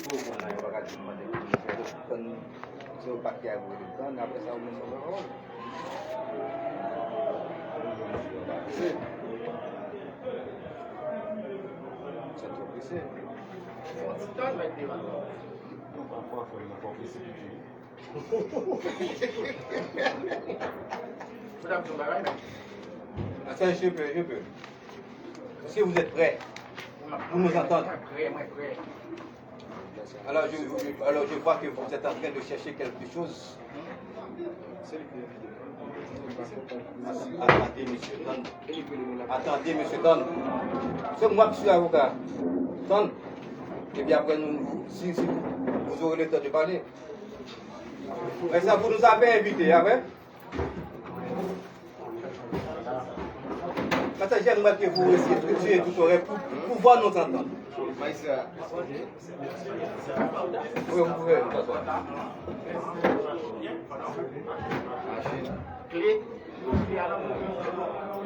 Pou mwen la, yo pa ka di mande pou misye tann, se yon pakè a pou li tann, apre sa, ou menm, ou pran pawòl. Sa twò prese. Fè yon ti tann, mèt Devan. Non, pa fò, fò, non, fò prese piti. Ou t ap di yon bagay, men. Attends, je peux, je peux. Est-ce que vous êtes prêts pour nous entendre? Mwen prè, mwen prè. Alors je, je- alors je vois que vous êtes en train de chercher quelque chose. Attendez, monsieur, attendez. Attendez, monsieur, attendez. C'est moi qui suis avocat. Attends. Et puis après, nous, si, si vous, vous aurez le temps de parler. Mais ça, vous nous avez invités, ah ouais? Pasaje, mwen ke pou eseye estriktiye tout orè pou, pou pouvwa nou antann. Majistra. Wi, ou pouvè, ou pouvè. Kle.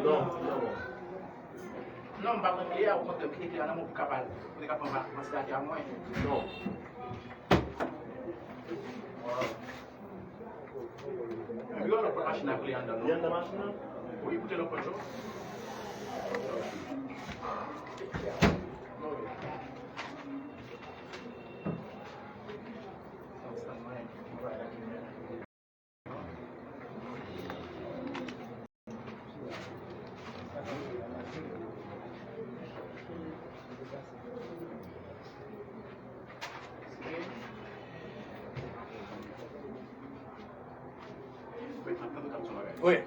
Non, non. Non, m pa konn kle a, ou konn kle a nan men w pou w ka pale. Ou te ka pran vantilatè a mwen. Non. Yo, lòt machin nan kle anndan, non? Li anndan machin nan? Wi, koute lòt pòch yo. Wi.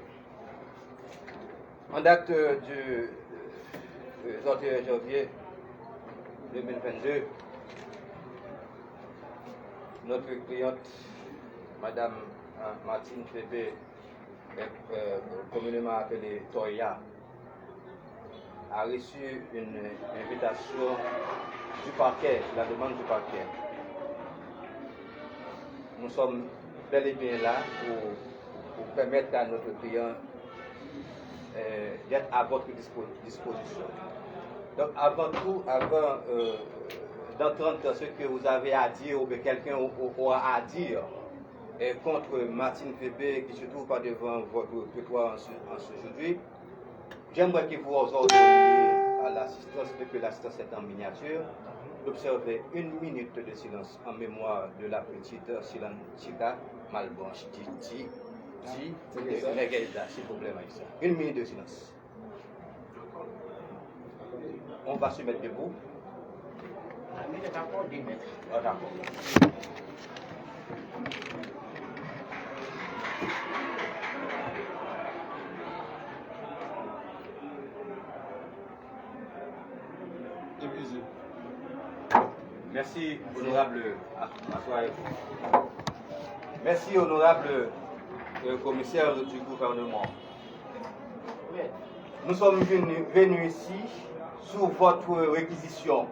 En date euh, du euh, trente et un janvier deux mille vingt-deux, notre cliente, Madame euh, Martine Febe, euh, euh, communément appelée Toya, a reçu une invitation du parquet, sur la demande du parquet. Nous sommes bel et bien là pour, pour permettre à notre client euh, d'être à votre dispo- disposition. Donc, avant tout, avant euh, d'entendre ce que vous avez à dire ou bien quelqu'un au- au- aura à dire euh, contre Martine Febe qui se trouve par devant votre trottoir en ce, en ce aujourd'hui, j'aimerais que vous ordonniez à l'assistance, vu que l'assistance est en miniature, d'observer une minute de silence en mémoire de la petite Silantika Malbranche, dit, dit, dit, Nègès la, s'il vous plaît, magistrat. Une minute de silence. On va se mettre debout. Ah, d'accord. Mèsi, onorab. Aswè. Mèsi, onorab euh, komisè du gouvènman. Nous sommes venus, venus ici sous votre réquisition.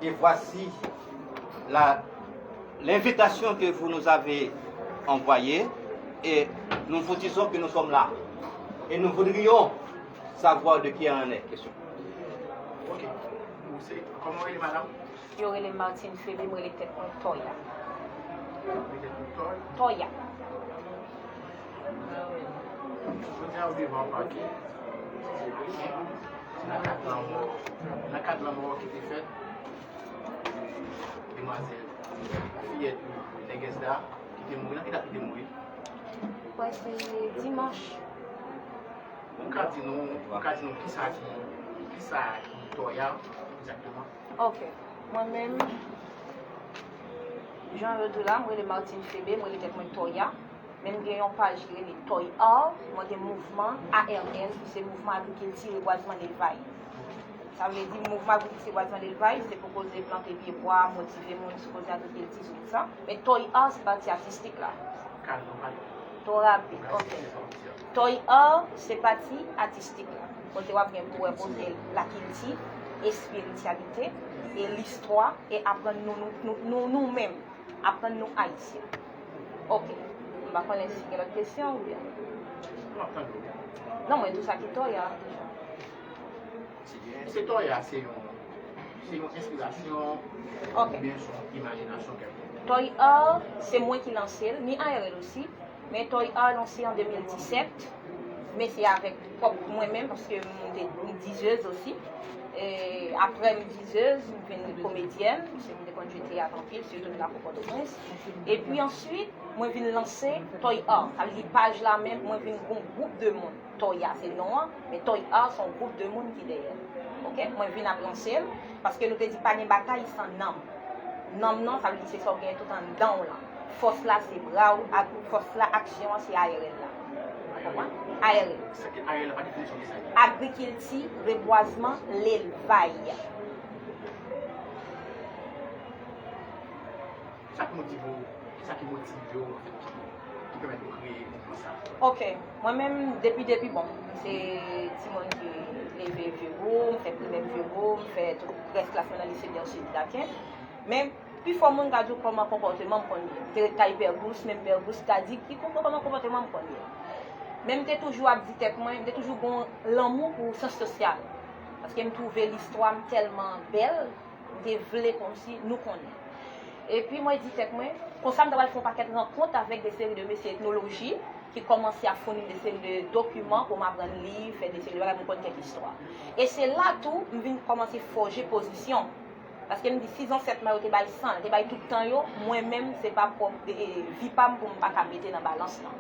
Et voici la, l'invitation que vous nous avez envoyée. Et nous vous disons que nous sommes là. Et nous voudrions savoir de qui en est question. Ok. Ou se, kòman w rele, madanm? Yo rele m Martine Febe, m rele tèt mwen Toya. Ou rele tèt ou Toy? Toya. Jodi a, ou devan pakè. Nan kad lanmò, nan kad lanmò ki te fèt, demwazèl, fiyèt Nègès la, ki te mouri, nan ki dat li te mouri? Kwè se dimanch. Ou ka di nou, ou ka di nou kisa ki, kisa ki Toya egzakteman? Ok. Mwen menm, jan yo di la, mwen rele Martine Febe, mwen rele tèt mwen Toya. Men m gen yon paj ki rele Toy Art, mwen gen mouvman A R L, ki se mouvman agrikilti, rebwazman, lelvaj. Sa vle di, mouvman agrikilti, rebwazman, lelvaj, se pou koze plante pye bwa, motive moun sou koze agrikilti, sou tout sa. Men Toy Art, se pati atistik la. Kalm, kalm. Twò rapid, ok. Toy Art, se pati atistik la. Kote w ap gen pou wè koze lakilti, espirityalite, e listwa, e aprann nou, nou, nou, nou, nou menm. Aprann nou Ayisyen. Ok. M pa konnen si gen lòt kesyon oubyen. Non, mwen di w sa ki Toya deja. Se Toya, se yon, se yon enspirasyon oubyen se yon imajinasyon kèlkonk? Toy Art, se mwen ki lanse l, ni A R L osi. Men Toy Art lanse an de mil disèt, men se avèk pwòp mwen menm, paske m te m dizèz osi. E apre m dizèz, m vin komedyèn, paske m te konn jwe teyat anpil, sitou nan lakou Pòtoprens. Epi answit, mwen vin lanse Toy Art. Sa vle di paj la menm, mwen vin gon gwoup de moun. Toya se non an, men Toy Art se yon gwoup de moun ki dèyè l. Ok? Mwen vin ap lanse l, paske nou te di pa gen batay san nanm. Nanm nan, sa vle di se sa w genyen tout anndan w lan. Fòs la se bra w, ak fòs la, aksyon an se A R L la. Ou konprann? A R L. Sa ki A R L la, pa definisyon de sa. Agrikilti, rebwazman, lelvaj. Sa k motive w? Kisa ki motive w, anfèt, ki, ki pèmèt ou kreye mouvman sa? Ok. Mwen menm, depi, depi, bon, m se timoun ki leve Vyebou, m fè primè Vyebou, m fè tout rès klas mwen nan lise Bèsye Daken. Men, pifò moun ka di w kòman konpòteman m konn ye. M te ret kay Pè Gous, menm Pè Gous ka di ki konpò-, kòman konpòteman m konn ye. Men m te toujou ap di tèt mwen, m te toujou gon lanmou pou syans sosyal. Paske m twouve listwa m tèlman bèl, m te vle kòmsi nou konnen. Epi mwen di tèt mwen, konsa m ta pral fè yon pakèt rankont avèk de seri de mesye etnoloji ki kòmanse ap founi m de seri de dokiman pou m aprann li, fè de seri de bagay pou m konn kèk istwa. E se la tou, m vin kòmanse fòje pozisyon. Paske m di, si zansèt mwen yo te bay san, yo te bay tout tan yo, mwen menm, se pa pwòp e, e, vi pa m pou m pa ka mete nan balans lan.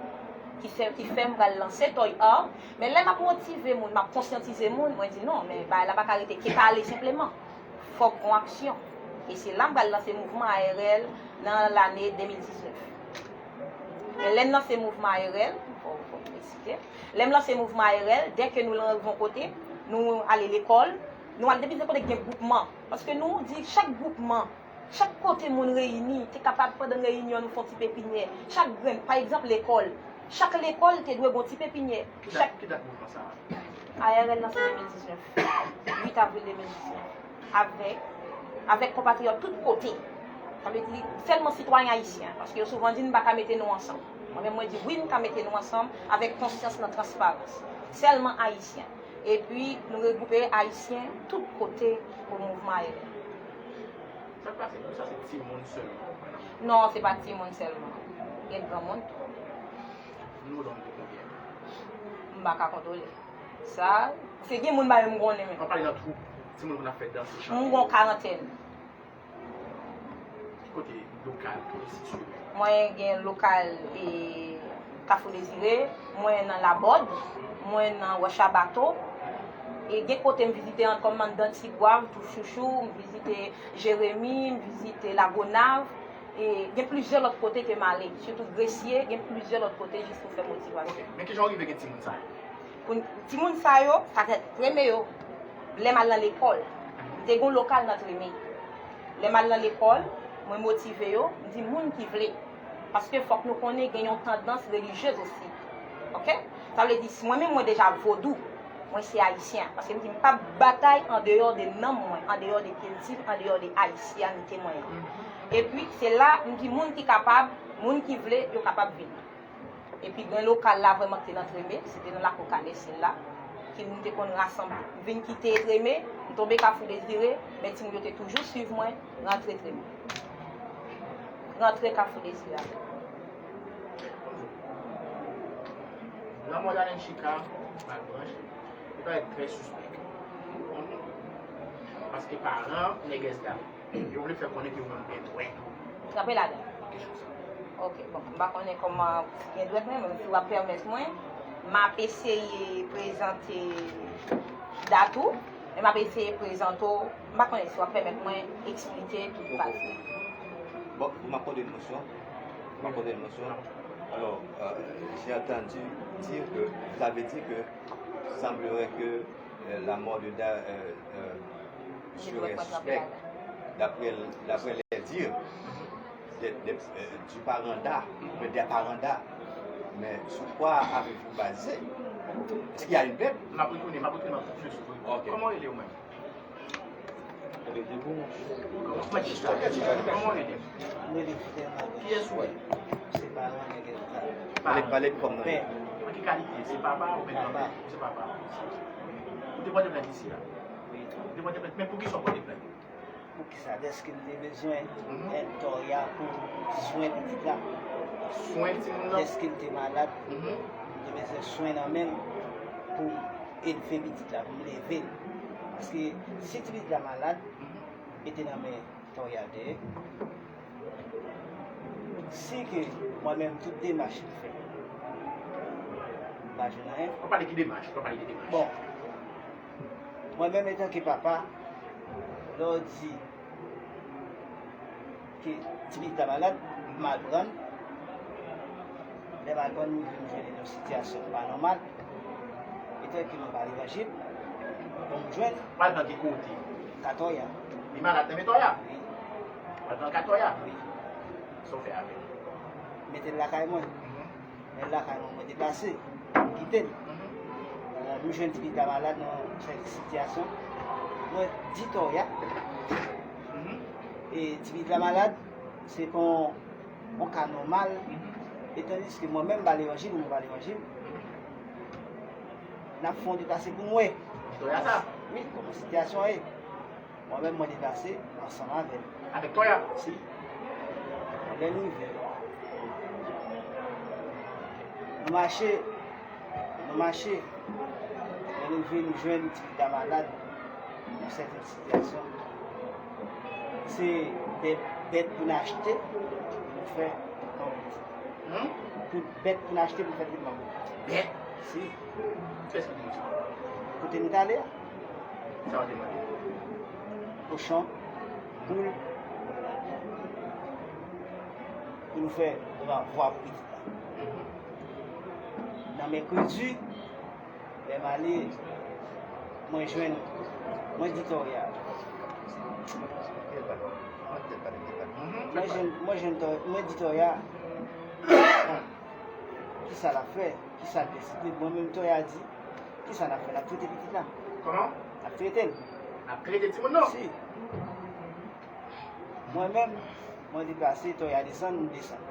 Ki fè, ki fè m pral lanse Toy Art. Men lè m ap motive moun, m ap konsyantize moun, mwen di non, men bagay la pa ka rete ke pale senpleman. Fòk gon aksyon. E se la m pral lanse mouvman A R L nan lane de mil diznèf. Men lè m lanse mouvman A R L, fò, fò m eksplike. Lè m lanse mouvman A R L, dèke nou rive yon kote, nou ale lekòl, nou al depi se kote gen gwoupman. Paske nou di chak gwoupman, chak kote moun reyini, te kapab pandan reyinyon nou fè yon ti pepinyè. Chak grenn, pa egzanp, lekòl. Chak lekòl te dwe gon ti pepinyè. Ki dat, ki dat mouvman sa a? A R L nan se de mil diznèf, uit avril de mil diznèf. Avèk, avèk konpatriyòt tout kote. Sa vle di, sèlman sitwayen ayisyen, paske yo souvan di n pa ka mete nou ansanm. Mwen menm, mwen di wi, n ka mete nou ansanm avèk konsyans nan transparans. Sèlman ayisyen. Epi, nou regwoupe ayisyen tout kote pou mouvman A R L. Sa k pase pou sa, se timoun sèlman? Non, se pa timoun sèlman. Gen granmoun tou. Nou, donk, pou konbyen? M pa ka kontwole. Sa, se gen moun ba yo m konnen menm. Ann pale nan twoup, timoun konn ap fè danse, chante. M gon karantèn. Ki kote lokal, kote sitiye? Mwen gen lokal e Kafou Dezire, mwen nan Labòd, mwen nan Wòch a Bato. E gen kote m vizite an kòm anndan Tigwav, Tou Chouchou, m vizite Jeremi, m vizite Lagonav. E gen plizyè lòt kote ke m ale, sitou Gresye, gen plizyè lòt kote jis pou fè motivasyon. Ok, men kijan w rive gen timoun sa yo? Pou timoun sa yo, sa fè treme yo. Lè m al nan lekòl, m te gen yon lokal nan treme. Lè m al nan lekòl, mwen motive yo, m di moun ki vle. Paske fòk nou konnen gen yon tandans relijyez osi. Ok? Sa vle di, si mwen menm mwen deja vodou, mwen se ayisyen. Paske m di m p ap batay andeyò de nanm mwen, andeyò de kilti m, andeyò de ayisyanite mwen an. Epi, se la, m di moun ki kapab, moun ki vle, yo kapab vin. Epi, gen lokal la vrèman ki te nan treme, se te nan lakou Kanesi la, ki nou te konn rasanble. M vin kite treme, m tonbe Kafou Dezire, men timoun yo te toujou swiv mwen, rantre treme. Rantre Kafou Dezire avè m. Lanmò Darlene Chica, Malbranche, li parèt trè sispèk. Paske paran nègès la, yo vle fè konnen ke yo menm gen dwèt tou. Kanpe ladan. Kesyon sa. Ok, bon, m pa konnen kòman si gen dwèt mwen, men si w ap pèmèt mwen, m ap eseye prezante dat ou, men m ap eseye prezante w, m pa konnen si w ap pèmèt mwen eksplike tout pati. Bon, m akòde l mosyon. M akòde l mosyon. Alors, euh, j'ai entendu dire que vous avez dit que semblerait que, euh, la mort de Da-, euh, euh, serait suspecte, d'après, d'après les dires de, de, euh, du parent Da, ou bien des parents Da. Mais sur quoi avez-vous basé? Est-ce qu'il y a une plainte? M ap retounen, m ap retounen, m ap retounen sou. Ok. Kòman w rele w menm? Kòman w rele? Kiyès ou ye? Pale, pale kòm nan. An ki kalite? Se papa oubyen granpè? Se papa. Ou te pòte plent isi a? Ou te pòte plent. Men poukisa w pòte plent? Poukisa? Dèske m te bezwen èd Toya pou swen pitit la. Swen timoun nan? Dèske l te malad, m te bezwen swen nan men l pou m elve pitit la, pou m leve l. Paske si ti pitit la malad, mete nan men Toya dèyè. Si ke mwen menm tout demach m fè, m pa jwenn anyen. W ap pale ki demach? W ap pale ki demach? Bon, mwen menm antanke papa, lè w di ke ti pitit la malad, m al pran l. Lè m al pran l, m rive m jwenn li nan yon sitiyasyon pa nòmal. Etan ke mwen pa levanjil, bon, m jwenn. Pral nan ki kote? Katòya. Li malad nan men Toya? Wi. Pral nan Katòya? Wi. Sa w fè avè l? Mete l lakay mwen. Mhm. Lè l lakay mwen, mwen deplase. M kite l. Mhm. Bon, m jwenn ti pitit la malad nan sèten sitiyasyon. Mwen di Toya. Mhm. E ti pitit la malad, se pa yon yon ka nòmal, mhm, etandiske mwen menm m pa levanjil, mwen pa levanjil, n ap fè yon deplase pou m wè. Toya sa? Wi, kòman sitiyasyon an ye? Mwen menm, mwen deplase ansanm avè l. Avèk Toya? Si. Lè n rive, nou mache, nou mache. Lè n rive, nou jwenn ti pitit la malad. Yon sèten sitiyasyon. Se de bèt pou n achte, pou n fè tretman pou pitit la. Hmm? Pou bèt pou n achte, pou n fè tretman pou pitit la. Bèt? Si. Kiyès ki di nou sa? Kote nou t ale a? Sa w te mande? Kochon, poul, pou nou fè vwa pou pitit la. Nan mèkredi, lè m ale, mwen jwenn, mwen di Toya. Mwen jwenn, mwen jwenn Toya, mwen di Toya, kisa l ap fè, kisa l deside. Mwen menm Toya di, kisa n ap fè, n ap trete pitit la. Kòman? N ap trete l. N ap trete timoun nan? Si. Mwen menm, mwen deplase, Toya desann, m desann.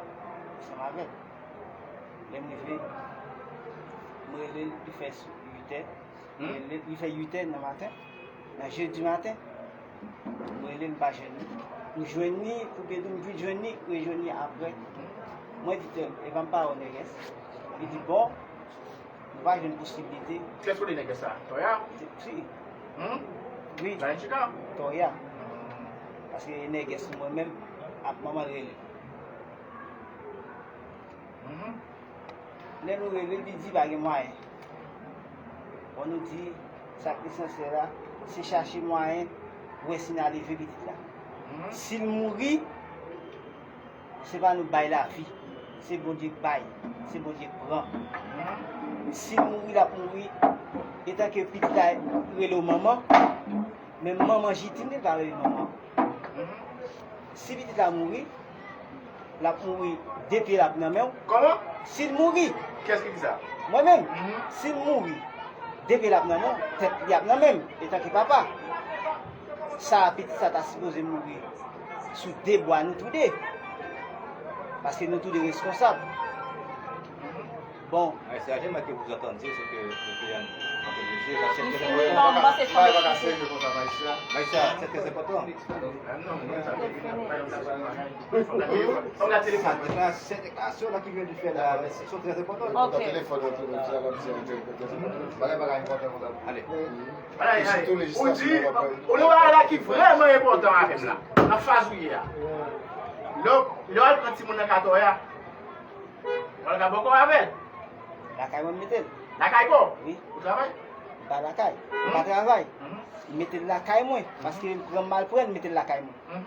Ansanm avè l. Lè m rive, m rele l, li fè uitè. M rele l, li fè uitè nan maten. Nan jedi maten, m rele l, m pa jwenn li. M jwenn li, oubyen tou m vin jwenn li, rejwenn li apre. Mwen di, "Tèl, e pa m pa wè nègès." Li di, "Bon, m pa jwenn posiblite." Kiyès rele nègès sa? Toya? Si. Hmm? Wi. Toya. Paske nègès mwen menm ak manman l rele. Mhm. Lè nou rele l, li di pa gen mwayen. Bon, nou di, sa k esansyèl la, se chache mwayen, wè si n a leve pitit la. Mhm. Si l mouri, se pa nou k bay lavi, se Bondye k bay, se Bondye k pran. Mhm. Si l mouri, l ap mouri, etanke pitit la rele w manman, men manman jitim li pa rele manman. Mhm. Si pitit la mouri, l ap mouri, de pye l ap nan men w. Kòman? Si l mouri. Kiyès ki di sa? Mwen menm. Mhm. Si l mouri, de pye l ap nan men w, tèt li ap nan men m, etanke papa. Sa a, pitit sa ta sipoze mouri sou de bwa nou toude. Paske nou toude reskonsab. Mhm. Bon. Maestra, j'aimerais que vous entendiez ce que le client est en train de dire. Parce que... Monsieur Nino, on va s'exprimer. Maestra, c'est très important. Sa deklarasyon, sa deklarasyon la ki vyen de fè la, sont très importantes. Ok. Telefòn nan tou, bagay, bagay enpòtan konsa. Ale. Ou di, ou gen yon bagay la ki vrèman enpòtan avè m la, nan faz ou ye a. Lè w, lè w al pran timoun nan ka Toya, w al ka bòkò avè l. Lakay mwen m mete l. Lakay pa w? Wi. Ou travay? M pa lakay. M pa travay. Mhm. M mete l lakay mwen, paske m pran m al pran l, m mete l lakay mwen. Mhm.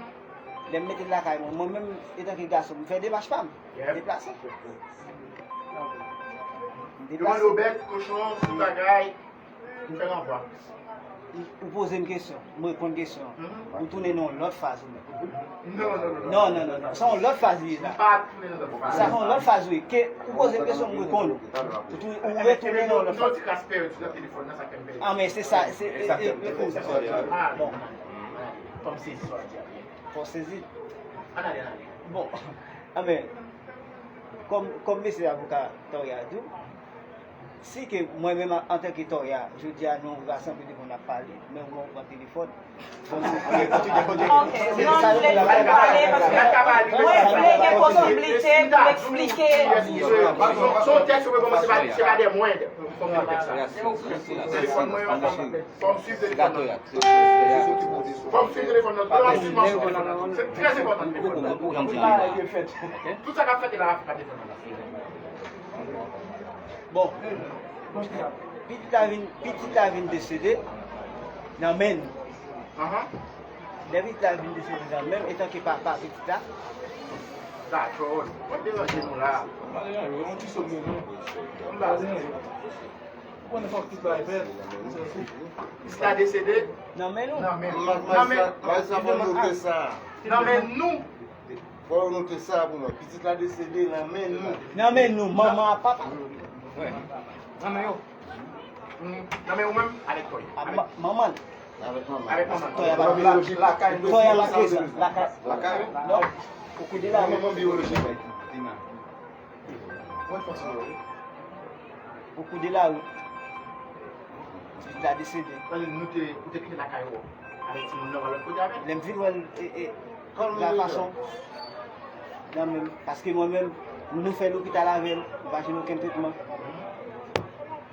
Lè m mete l lakay mwen, mwen menm, etanke gason, m fè demach pa m. Yep. Deplase. M deplase. Yo mande w bèt, kochon, ti bagay, m fè ranvwa. Ou poze m kesyon, m reponn kesyon an. Mhm. Ou tounen nan yon lòt faz ou menm. Non, non, non, non. Non, non, non, non. Se yon lòt faz li ye la. M pa tounen nan lòt faz. Sa se yon lòt faz, wi. Ke ou poze m kesyon, m reponn ou. Ou tou-, ou retounen nan yon lòt faz. Yon ti kras pèdi nan telefòn nan, sa fè m pèdi. Ah, men se sa, se, e, e, e, e, bon. Fò m sezi sa w di a byen. Fò w sezi. Ann ale, ann ale. Bon. Ah, men, kòm, kòm mesye avoka Toya di w, si ke mwen menm an, antanke Toya, jodi a nou rasanble devan n ap pale, men mwen pran telefòn, bon, nou kontinye kontinye. Ok. Non, nou vle, nou vle pale, paske mwen vle gen posiblite pou eksplike. Se yon tèks, se pa de mwen. Fò m li tèks la. Telefòn mwen an, fò m, fò m swiv telefòn nan. Fò m swiv telefòn nan. Tout sa k ap fèt la, pa telefòn nan. Bon, pitit la vin, pitit la vin desede nan men nou. Ahan. Lè pitit la vin desede nan men m, etanke papa pitit la. Dakò. Mwen deranje nou la. Mwen ti sot nou. Mwen pa konnen fòk tout bagay fèt. Pitit la desede. Nan men nou. Nan men nou. Nan men, nan men, nan men nou. Fò yo note sa pou mwen. Pitit la desede nan men nou. Nan men nou, manman ak papa. Nan men yo. Hmm, nan men ou menm, avèk Toya. A, ma-, manman l. Avèk manman. Avèk manman. Toya pa prezan. Lakay, Toya pa prezan. Lakay. Lakay? Non. Au cours de la route. Manman biyolojik. Mwen fò ti mwen. Au cours de la route. Pitit la desede. Ou te kite lakay ou avèk timoun nan, ou al lòt kote avè l? Lè m vin wè l, e, e, la fason nan men m, paske mwen menm, nou fè lopital avè l, nou pa jwenn okenn tretman.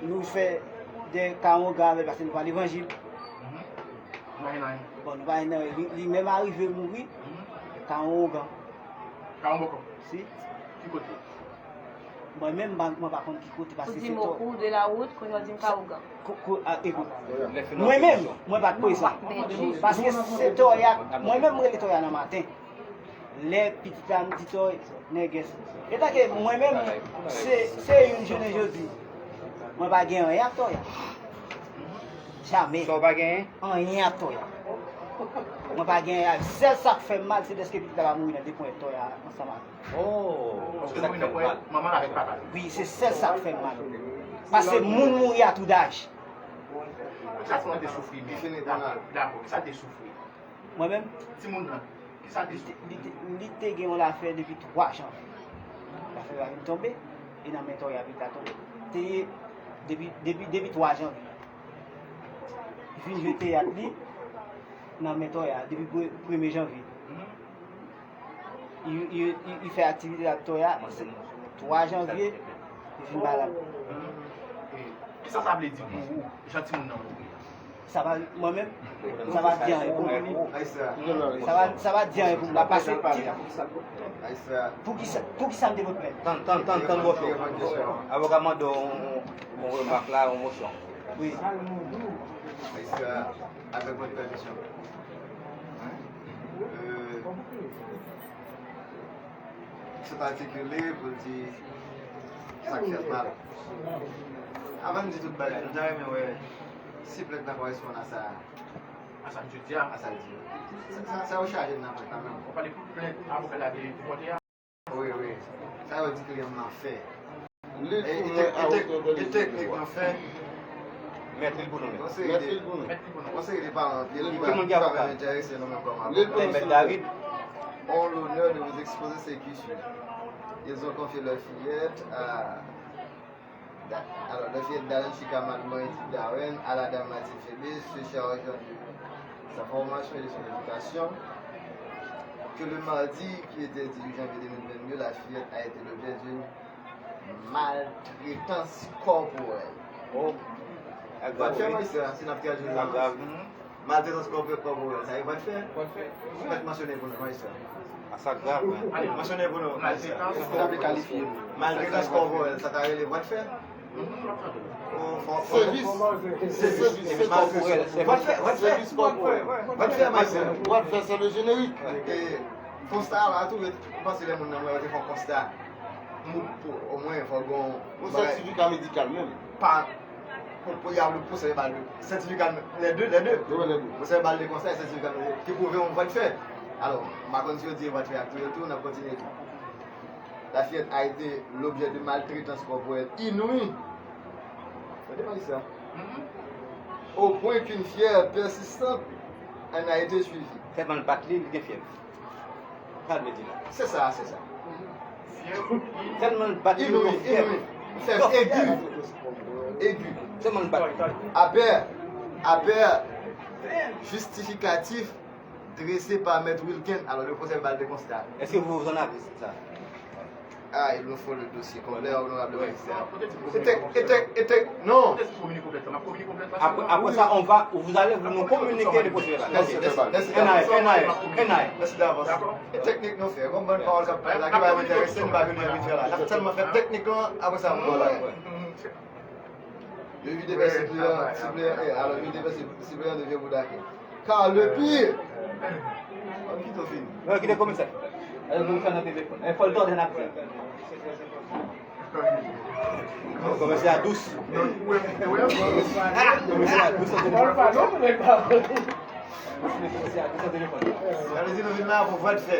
Nou fè de ka ongan avè l, paske nou pa levanjil. Bon, nou pa jwenn anyen. Li, li menm arive mouri, ka ongan. Ka ongan? Si. Ki kote? Mwen menm, mwen pa konn ki kote, paske se to. Ou di m o kou de la wout, kounye a w di m ka ougan. Mwen menm, mwen pa t prezan. Paske se Toya, mwen menm, mwen rele Toya nan maten. Lè pitit la, m di Toya, nègès. Etanke mwen menm, se, se youn jounen jodi. Mwen pa gen anyen ak Toya. Jamè. Sa w pa genyen? Anyen ak Toya. Mwen pa genyen ak. Sèl sa k fè m mal, se dèske pitit la pa mouri nan de pwen Toya ansanm ak. Oh, se sa k fè l mal. Manman l avèk papa l. Wi, se sèl sa k fè m mal. Paske moun mouri a tou daj. Kisa timoun te soufri menm? Dakò, kisa te soufri? Mwen menm? Timoun nan, kisa te soufri? Li te, li te, li te gen yon lafyèv depi twa janvye. Lafyèv la vin tonbe, e nan men Toya pitit la tonbe. Te ye depi, depi, depi twa janvye. Li vin jwe teyat li nan men Toya depi pre-, premye janvye. Li, li, li, li fè aktivite ak Toya, se twa janvye, li fin malad. Kisa sa vle di pou ou, jan timoun nan mouri a? Sa pa, mwen menm, sa pa di anyen pou mwen. Sa pa, sa pa di anyen pou mwen. Paske ti, poukisa, poukisa m te pot plent? Tann, tann, tann, tann, bòchò. Avoka mande yon, yon remak la, yon mosyon. Wi. Avèk vòt pèmisyon. Euh, sot atikile pou l di sa k fèt mal. Avan n di tout bagay, nou ta renmen wè si plent nan koresponn a sa, a sa l di a. A sa l di a. Sa, sa, sa yo chaje n nan plent la menm. Ou pale pou plent avoka la te pote a? Wi, wi. Sa yo di kliyan m nan fè. E, e tek-, e tek-, e teknik nan fè. Mèt li pou nou menm. Mèt li pou nou. Yon seri de paran anpil ki pa, ki pa menm enterese nou menm kòm avoka. Mèt David. Ont l'honneur de vous exposer ces qui suivent. Ils ont confié leur fillette à Da-, alors, leur fillette Darlene Chicaman Moïse Darren à la dame Mathilde Phébé, se chargeant de sa formation et de son éducation, que le mardi, qui était dix-huit janvier deux mille vingt-deux, la fillette a été l'objet d'une maltraitance corporelle. Oh. Vòt fè, majistra, si n ap tradui. Maltraitance corporelle, corporelle, sa e vòt fè? Vòt fè. Ou mèt mansyone pou nou, majistra. A, sa grav, wi. Mansyone pou nou, majistra. Èske n ap kalifye l? Maltraitance corporelle, sa ta rele vòt fè? Sevis. Sevis, sevis corporel. Vòt fè, vòt fè. Sevis corporel. Vòt fè, majistra. Vòt fè, c'est le générique. E konsta a la tou, m panse lè moun nan mwen yo te fè yon konsta. Pou, pou, omwen, fò gen yon sètifika medikal menm. Pa, pou, pou y ap pwosè bal de sètifika, lè de, lè de. Wi, lè de. Pwosè bal de konsta, sètifika ki pwouve yon vòt fè. Alò, m pa konn si yo di vòt fè ak tou yo tou, n ap kontinye tou. La fillette a été l'objet de maltraitance corporelle inouïe. Tande pa sa. Au point qu'une fièvre persistante en a été suivie. Tèlman l bat li, li gen fyèv. Sa l vle di la? Se sa, se sa. Tèlman l bat li, li gen fyèv. Inouïe, inouïe. Fièv egi. Egi. Tèlman l bat li. Après, après, justificatif dressé par Maître Wilken. Alors, le procès verbal de constat. Est-ce que vous vous en avez, ça? Ah, il nous faut le dossier complet, honorable magistrat. E tek, e tek, e tek, non. Après, après ça, on va, vous allez vous nous communiquer le procès verbal. Merci, merci d'avance. N I, N I, N I. Merci d'avance. E teknik nou fè, gon bann pawòl k ap pale la, ki pa enterese, nou pa vin envite la. N ap sèlman fè teknik lan, apre sa, nou pale. Ne videz pas suppléant, suppléant, eh, alors, ne videz pas sup-, suppléant de vieux boudaké. Car le pire. An ki to fini? Yo, kite komisè. Al komisè nan telefòn. E fò l tande n ap fè. Komisè a dous. Komisè a dous nan telefòn. Komisè a dous nan telefòn. Sa vle di nou vin la pou vòt fè.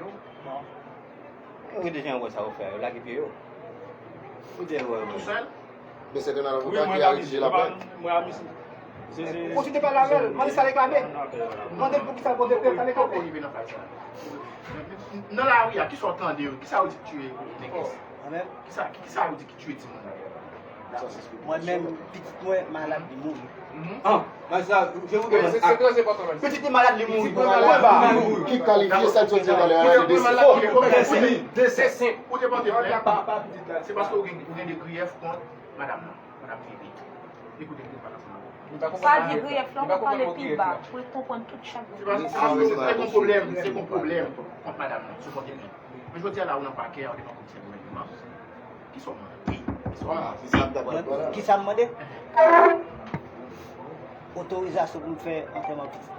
yo. Ou deja wè sa yo fè, yo lage pye yo. Ou deja wè. Tou sèl? Men se te nan avoka ki a retire la plent. Mwen a misi. Ou ti te pale avè l, mande sa l reklame. Mande l pou ki sa l pote plent, sa l reklame. Nan lari a, kisa w tande yo? Kisa yo di ki tiye nèg? Kisa, kisa yo di ki tiye timoun nan? Mwen menm, pitit mwen malad, li mouri. An, men sa, je vous demande. Se trè enpòtan menm. Pitit li malad, li mouri. Ki kalifye sa ki soti talè a la de Oh, desè. Se senp. Ou te pote plent. Se paske ou gen, ou gen de griyèf kont madanm nan. Madanm Fifi. Li pote plent pa ansanm avè w. Pa di griyèf la, ou pale pi ba pou l konprann tout chak Se pa se pa se te yon pwoblèm, se yon pwoblèm kont madanm nan, sou kote li. Men jodi a la ou nan pakè, ou te nan komisè gouvènman. Kisa w mande? Kisa m mande? Otorizasyon pou m fè antèman pitit.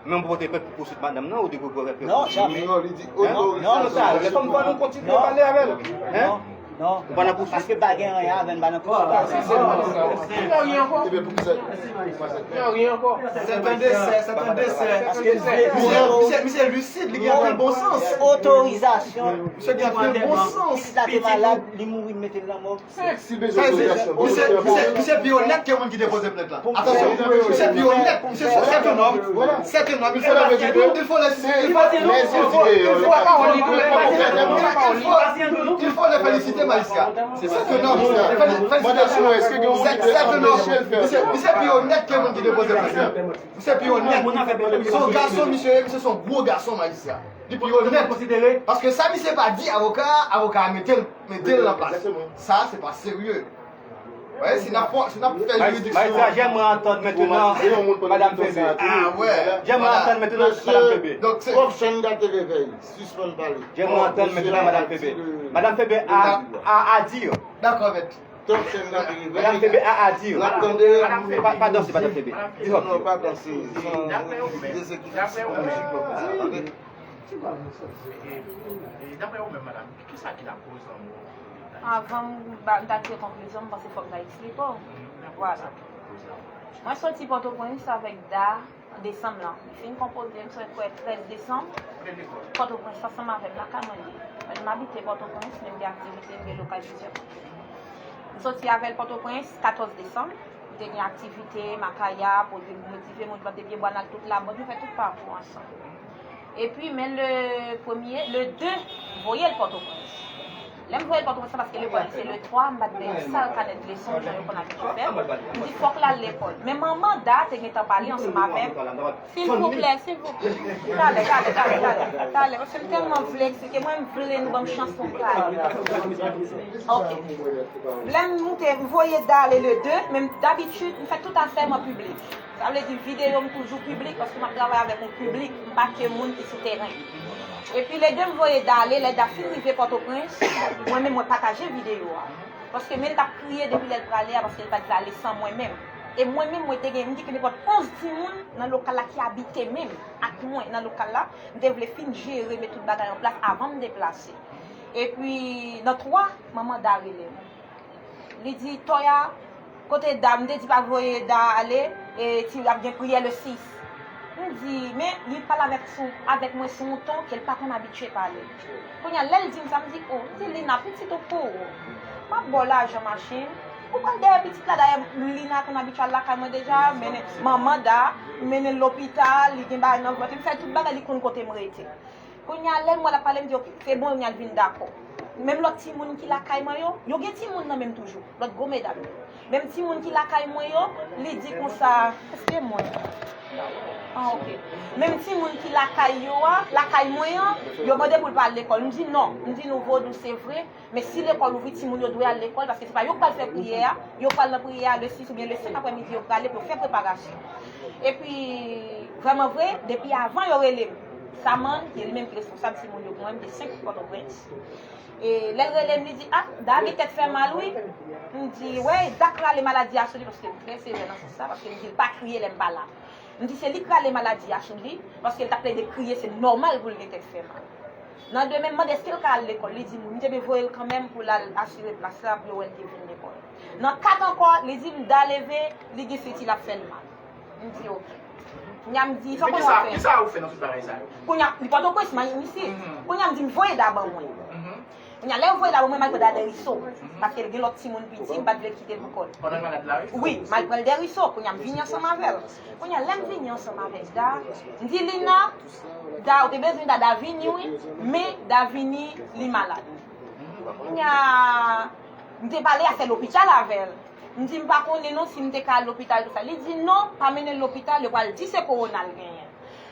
Men w pote plent pou pouswit madanm nan, ou di pou fè plent? Non, jamè. Non, li di otorizasyon. Non, non, sa, lè fòm pa nou kontinye pale avè l. Hein? Non, non. Ou pa nan pouswit? Paske pa gen anyen avè l, pa nan pouswit. Ebyen, pou ki sa? Yon rien ankò. C'est un décès, c'est un décès. Paske misye, misye, misye lisid, li gen anpil bon sans. Otorizasyon. Misye gen anpil bon sans. Pitit la te malad, li mouri, mete l nan mòg. Si l bezwen otorizasyon, misye, misye, misye pi onèt ke moun ki depoze plent la. Atansyon, misye pi onèt, misye se, c'est un homme, c'est un homme, il faut le, il faut le, il faut, il faut, il faut le féliciter, magistrat. C'est un homme. Félicitations. C'est, c'est un homme. Misye, misye pi onèt ke moun ki depoze plent la. Misye pi onèt. Se yon gason, misye, misye se yon gwo gason, magistrat. Li pi onèt. Paske sa misye pa di avoka, avoka a mete l, mete l nan plas. Sa, se pa serye. Wè, si n ap, si n ap fè jiridiksyon. Magistrat, j'aimerais entendre maintenant Madame Febe. Ah, wè. J'aimerais entendre maintenant Madame Febe. Donk, se Prof Chanda te revèy. Sispann pale. J'aimerais entendre maintenant Madame Febe. Madame Febe a, a, a dire. Dakò, mèt. Madame Febe a, a dire. N ap tande. Pa, pa danse, Madame Febe. Di hòp. Non, pa danse. Se yon dezekilib sikolojik mwen konn sa, tande. E, e, e, daprè ou menm, madanm, kisa ki lakoz lanmò? Avan m ba, m ta tire konklizyon, m panse fòk m ta eksplike w. Vwala. Mwen soti Pòtoprens avèk Da desanm lan. Li fin konpoze, m sot kwè trèz desanm. Pòtoprens ansanm avè m, lakay mwen li ye. Mwen, m abite Pòtoprens, men m gen aktivite, m gen lokal plizyè kote. M soti avè l Pòtoprens katòz desanm. M te gen aktivite, Makaya, poze, motive moun, plante pyebwa, n al tout Labòd, nou fè tout pakou ansanm. Epi, men le premye, le de, m voye l Pòtoprens. Lè m voye l Pòtoprens, se paske lekòl li se le twa, m pa t bay sal kanèt leson, jan yo konn abitye fè. M di, fòk l al lekòl. Men manman Da te gentan pale ansanm avè m. Silvouplè, silvouplè. Talè, talè, talè, talè. Talè, paske m tèlman vle eksplike, mwen, m vle nou ban m chans pou m pale. Ok. Lè m moute, m voye Da ale le de, men dabitid, m fè tout afè m an piblik. Sa vle di videyo m toujou piblik, paske m ap travay avèk yon piblik, m pa ke moun ki sou teren. Epi le de m voye Da ale, lè Da fin rive Pòtoprens, mwen menm mwen pataje videyo a. Paske men l t ap kriye depi lè l prale a, paske l pa t vle ale san mwen menm. E mwen menm, mwen te gen, m gen nenpòt onz timoun nan lokal la ki abite menm ak mwen nan lokal la. M te vle fin jere, met tout bagay an plas avan m deplase. Epi, nan twa, manman Da rele m. Li di, Toya, kote Da? M te di pa voye Da ale, e ti ap gen priyè le sis. M di, men li pale avèk sou, avèk mwen sou yon ton ke l pa konn abitye pale. Kounye a, lè l di m sa, m di, o, m di, Lina, pitit ou pou ou. M ap ba w lajan machin. Ou pral dèyè pitit la, dayè Lina konn abitye al lakay mwen deja, mennen manman Da, mennen l lopital, li gen bagay nan vant li, m fè tout bagay, li konn kote m rete. Kounye a, lè m wè l ap pale, m di, oke, se bon, kounye a l vin dakò. Menm lòt timoun ki lakay mwen yo, yo gen timoun nan men m toujou, lòt gwo medam yo. Menm timoun ki lakay mwen yo, li di konsa, èske mwen? Ah, oke. Menm timoun ki lakay yo a, lakay mwen an, yo mande pou l pa al lekòl. M di non. M di nou vodou, se vre. Men si lekòl ouvri, timoun yo dwe al lekòl, paske se pa yo k pral fè priyè a, yo pral nan priyè a le sis oubyen le senk aprèmidi, yo prale pou yo fè preparasyon. Epi, vrèman vre, depi avan yo rele m, Samann, ki li menm ki responsab timoun yo pou mwen, m gen senk Pòtoprens. E lè l rele m, li di, a, Da gen tèt fè mal, wi. M di, wè, Da k rale maladi a sou li, paske m trè sevè nan sans sa, paske m di l pa kriye lè m pa la. M di se li k rale maladi a sou li, paske l t ap plede kriye, se nòmal pou l gen tèt fè mal. Nan demen, m mande èske l ka al lekòl, li di m wi, m te vle voye l kanmenm pou l al asire plas la, pou yo wè l te vin lekòl. Nan kat ankò, li di m Da leve, li gen senti l ap fè l mal. M di oke. Kounye a m di, sa w konn fè? Kisa ou fè nan tout bagay sa yo? Kounye a, li Pòtoprens, m isit. Kounye a m di m voye Da ban mwen. Kounye a, lè yo voye l la, mwen m al pran Da Dèriso. Paske l gen lòt timoun piti, m pa t vle kite l pou kò l. Pandan l malad la, wi? Wi, m al pran l Dèriso. Kounye a, m vini ansanm avè l. Kounye a, lè m vini ansanm avèk Da, m di Lina, Da, ou te bezwen Da, Da vini, wi. Men Da vini, li malad. Kounye a, m te pale afè lopital avè l. M di, m pa konnen non si m te ka al lopital, tout sa. Li di, non, pa mennen l lopital, yo pral di se kowona l genyen.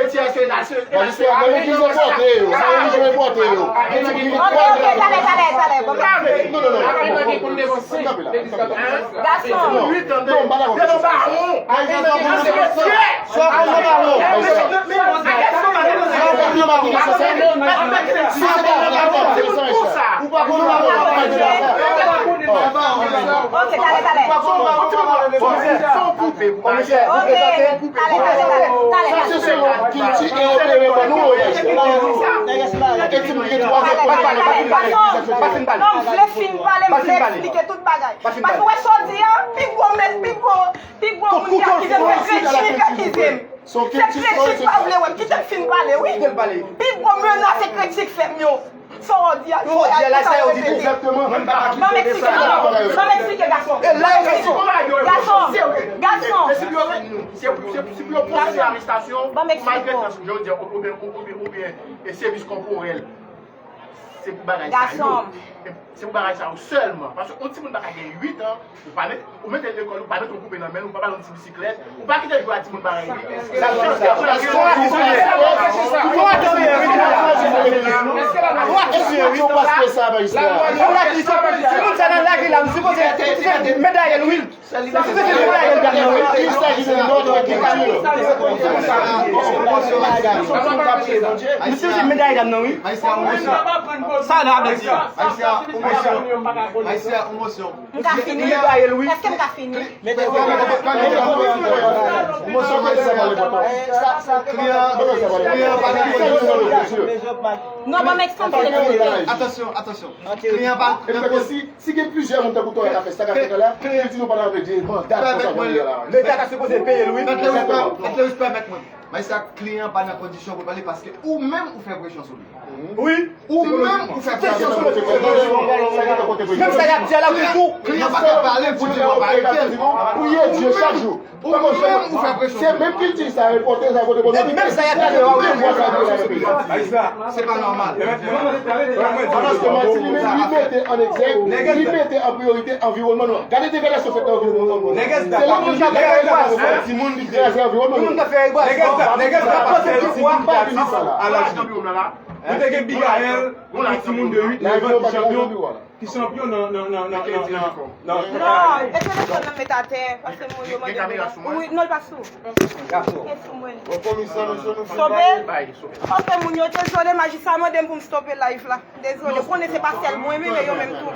Majistra, nan legliz enpòte yo, nan relijyon enpòte yo. Ok, ok, talè, talè, talè. Bon, non, non, non. Kanpe la, kanpe la. Gason. Non, non, non, m pa dakò. Sa w konn nan bawon. Sa w konn nan bawon. Ou pa konn nan bawon. Ok, talè, talè. Ok, talè, talè, talè. Sa se selon kilti e operasyon nou. E ti moun gen twa zan. Talè, talè, talè. Gason, non, m vle fin pale, m vle eksplike tout bagay. Paske w wè sa w di a, pi gwo, pi gwo, pi gwo moun ki akize m, se Kretik ki akize m. Se Kretik pa vle wè m, kite m fin pale, wi. Pi gwo menas se Kretik fè m yo. Sa w di a, yo fè a, yo repete. Ban m eksplike, ban m eksplike, gason. Gason, gason. Ban m eksplike. Sèvis kòporèl. Se pou bagay sa yo. Gason. Se pou bagay sa yo sèlman. Paske yon timoun pa ka gen uit an, ou pa met, ou mete l lekòl, ou pa met yon koupe nan men l, ou pa ba l yon ti bisiklèt, ou pa kite l jwe ak timoun parèy li. Sa se yon atis. Yon atis. Yon atis. Yon atis. Timoun sa nan lari la, m sipoze medaye l, wi. Misye se medaye dam nan, wi. Misye se medaye dam nan, wi. Sa nan ap di. M ka fini? Medaye l, wi. Èske m ka fini? Non, ban m eksplike. Atansyon, atansyon. Kliyan pa nan Si gen plizyè moun tankou Torè k ap fè sa k ap fèt la, li di nou pa nan vle di manda konsa pou nou la. Leta ta sipoze peye l, wi. Mèt Lewis, pèmèt mwen. Majistra, kliyan pa nan kondisyon pou l pale paske ou menm ou fè presyon sou li. Wi. Ou menm ou fè presyon sou li. Menm sa y ap di a la, ou tou. Kliyan pa ka pale pou di w ap arete l. Priye Dye chak jou. Ou menm ou fè presyon. Se menm kilti sa, repote sa, kote bon. Epi menm sa y ap di a, ou tou. Se pa nòmal. Paske Martini menm, li mete an egzèk, li mete an priyorite anviwònman nou an. Gade degradasyon fèt nan anviwònman nou an. Se lòt moun ki kraze anviwònman nou an. Ou te gen Bigayèl, yon timoun de uit, nèf an ki chanpyon, ki chanpyon nan, nan, nan, nan, nan, nan. Non, e telefòn nan met atè, pase moun yo mande m. Wi, non, l pa sou. Gason. Stope. Ok, moun yo, dezole, majistra mande m pou m stope live la. Dezole, ou konnen se pa sèl mwen, men yo menm tou.